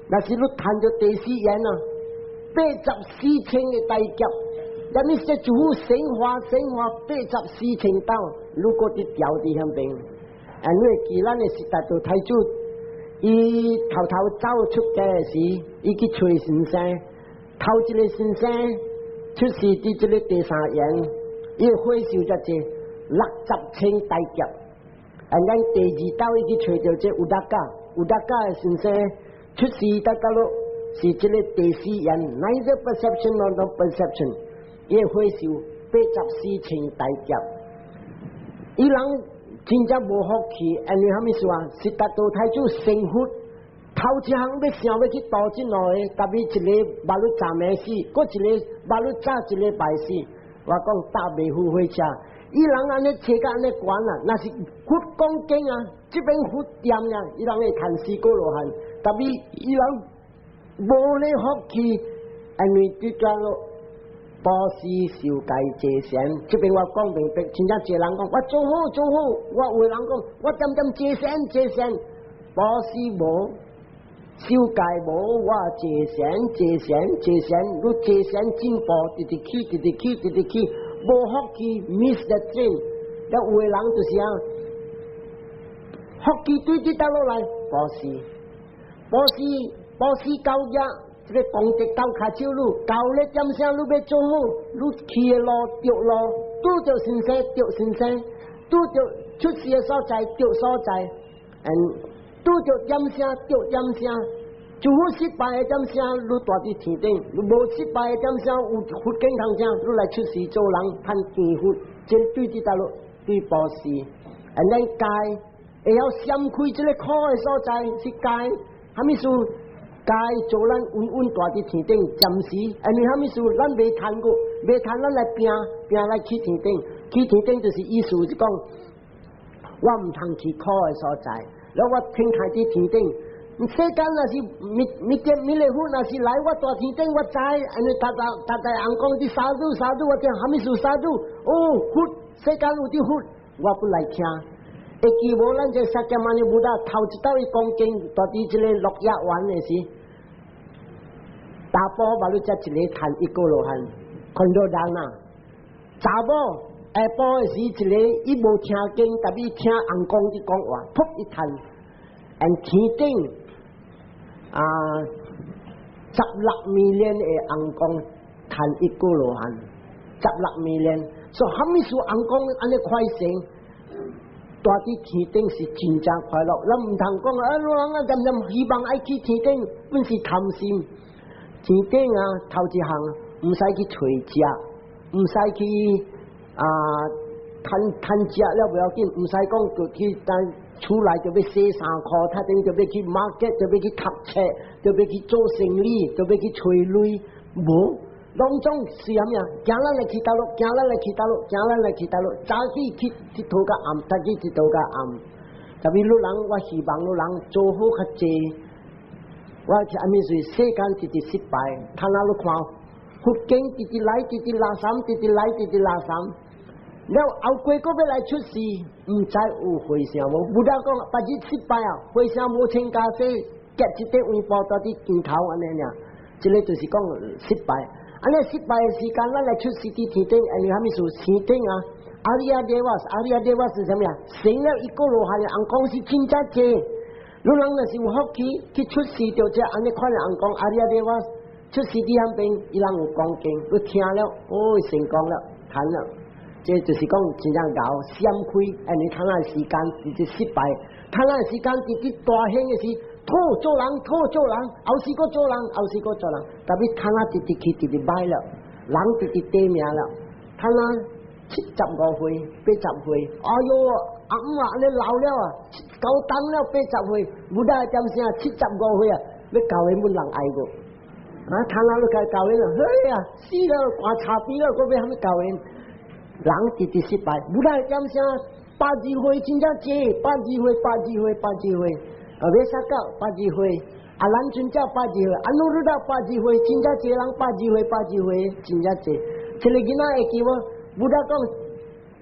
若是你趁著第四緣啊，84千個大劫，咱你說就生化生化八十四千道，如果佇調佇遐邊，因為記咱的悉達多太子，伊頭頭走出家時，伊去揣先生，頭一個先生出世佇這個第三緣，伊歲壽才濟60千大劫，啊，咱第二道伊去揣著這烏達加，烏達加的先生出世得到咯。是這個第四緣，neither perception nor no perception，伊歲壽84千大劫，伊人真正無福氣，因為啥物事啊？悉達多太子成佛，頭一項欲想欲去度這兩个，特別一个目睭暫會死，閣一个目睭早一禮拜死。我講搭袂赴火車，伊人按呢揣甲按呢懸啊，若是佛講經啊，這邊佛念啊，伊人會趁四果羅漢，特別伊人無咧福氣，因為這叫做布施受戒濟善。這邊我講明白，真正濟人講我做好做好，我有人講我點點濟善濟善，布施無。受戒無，我濟善濟善濟善，你濟善進步，直直去，直直去，直直去，無福氣，miss the train。了有的人就是啊，福氣對這倒落來，布施，布施，布施到額，這个功德到跤手你，到咧點聲你欲做好，你去的路著路，拄著先生著先生，拄著出世的所在著所在，嗯。拄著點聲著點聲，就好失敗的點聲，你蹛佇天頂；你無失敗的點聲，有佛經通聽，你來出世做人，趁見佛，這對佇佗落對布施。And 咱戒會曉閃開這个苦的所在是戒，啥物事？戒做咱穩穩蹛佇天頂，暫時，因為啥物事？咱袂趁過，袂趁咱來拼，拼來去天頂，去天頂就是意思是講，我毋通去苦的所在。了我停開佇天頂，世間若是彌彌點彌勒佛若是來我蹛天頂，我知，因為逐逐逐逐人講你 sadhu sadhu，我聽啥物事 sadhu？哦，佛世間有啲佛，我不來聽。會記無咱這釋迦牟尼佛頭一道伊講經，蹛佇這个鹿野園的時，查埔目睭才一个趁一果羅漢，看到人啊，查某下晡的時，一个伊無聽經，特別聽尪公佇講話，噗一趁，and 天頂啊16 million 的尪公趁一果羅漢，16 million，所以啥物事尪公按呢快成？蹛佇天頂是真正快樂，咱毋通講啊！人啊，漸漸希望愛去天頂，本是貪心。天頂啊，頭一項毋使去揣食，毋使去啊趁趁食了無要緊，毋使講就去等厝內就欲洗衫褲，他頂就欲去 market，就欲去讀冊，就欲去做生意，就欲去揣鐳，無。攏總是啥物啊？行咱來去佗落，行咱來去佗落，行咱來去佗落，早起去𨑨迌到暗，早起𨑨迌到暗。特別你人，我希望你人做好較濟。我是啥物事？世間直直失敗，睇哪你看，佛經直直來，直直垃圾，直直來，直直垃圾。了後過閣欲來出世，毋知有回聲無？無得講，別日失敗啊，回聲無千家說，夾一塊黃布蹛佇肩頭按呢爾，這个就是講失敗。按呢失敗的時間，咱來出世佇天頂，因為啥物事？天頂啊，Ariya Devas，Ariya Devas 是啥物啊？成了一果羅漢的尪公是真正濟。你人若是有福氣去出世著這按呢款的尪公 Ariya Devas 出世佇遐邊，伊人有講經，你聽了，哦，成功了，談了，這就是講真正𠢕閃開，因為趁咱時間直直失敗，趁咱時間直直大興的時。討做人，討做人，後世閣做人，後世閣做人，特別趁啊直直去，直直歹了，人直直短命了，趁啊75歲、80歲，哎喲，阿姆啊，你老了啊，高當了八十歲，無得點聲，75歲啊，欲交緣無人愛過，啊，趁啊你該交緣了，嘿啊，死了，寒柴邊了，閣欲蝦米交緣？人直直失敗，無得點聲，82歲真正濟，百二歲，百二歲，百二歲。啊，欲殺到百二歲，阿蘭尊者百二歲，阿努魯達百二歲，真正濟人百二歲，百二歲，真正濟。這个囡仔會記無？Buddha 講，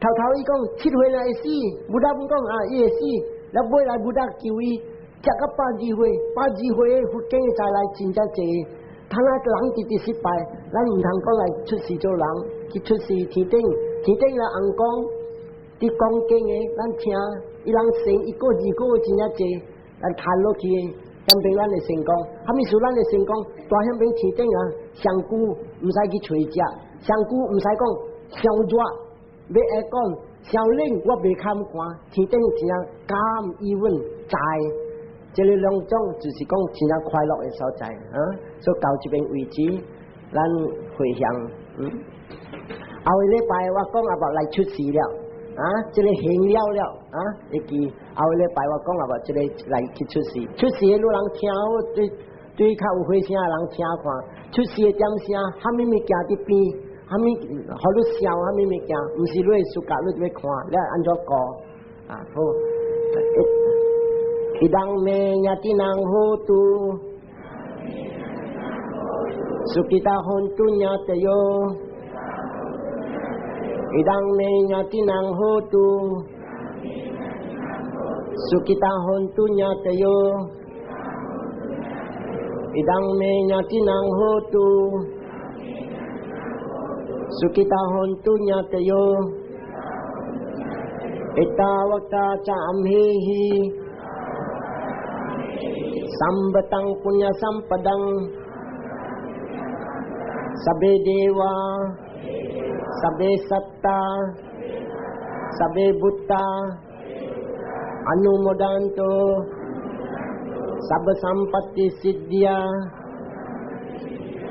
頭頭伊講7歲就會死，Buddha 講啊，伊會死，了尾來 Buddha 救伊，食到百二歲，百二歲的佛經再來真正濟。他那人直直失敗，咱毋通講來出世做人，去出世天頂，天頂的尪公，佇講經的，咱聽，伊人生一個二個真正濟。咱談落去，顯變咱會成功。啥物事咱會成功？蹛遐邊天頂啊，上久毋使去揣食，上久毋使講上熱，欲會講上冷，我袂堪寒。天頂真正甘伊穩在，這个兩種就是講真正快樂的所在啊。所以到這邊為止，咱回向。後個禮拜我講阿伯來出世了，啊，這个行了了，啊，會記。後禮拜我講啊無，這個來去出世，出世的女人聽好，對對較有回聲的人聽看，出世的點聲，蝦米物件佇邊，蝦米予你笑，蝦米物件，毋是你的 suka，你欲看，你按怎過啊？好，Idam me ñātinam hotu sukhita hontu ñātayo Idam me ñātinam hotu sukhita hontu ñātayo Idam me ñātinam hotu sukhita hontu ñātayo Ettavata ca amhehi Sambatang punya sampadang Sabbe deva Sabbe satta Sabbe bhutta Anumodantu Sabba sampatti siddhiya.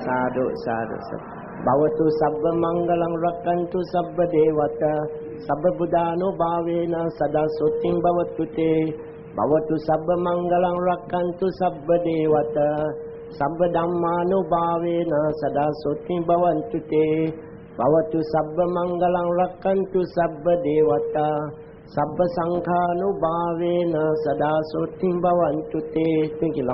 Sadhu, sadhu, sadhu. Bhavatu sabba mangalam rakkhantu sabba devata sabba buddhanubhavena sada sotting bhavatu te. Bhavatu sabba mangalam rakkhantu sabba devata sabba dhammanubhavena sada sotting bhavantu te. Bhavatu sabba mangalam rakkhantu sabba devata sabba sanghanubhavena sada sotting bhavantu te. Thank you.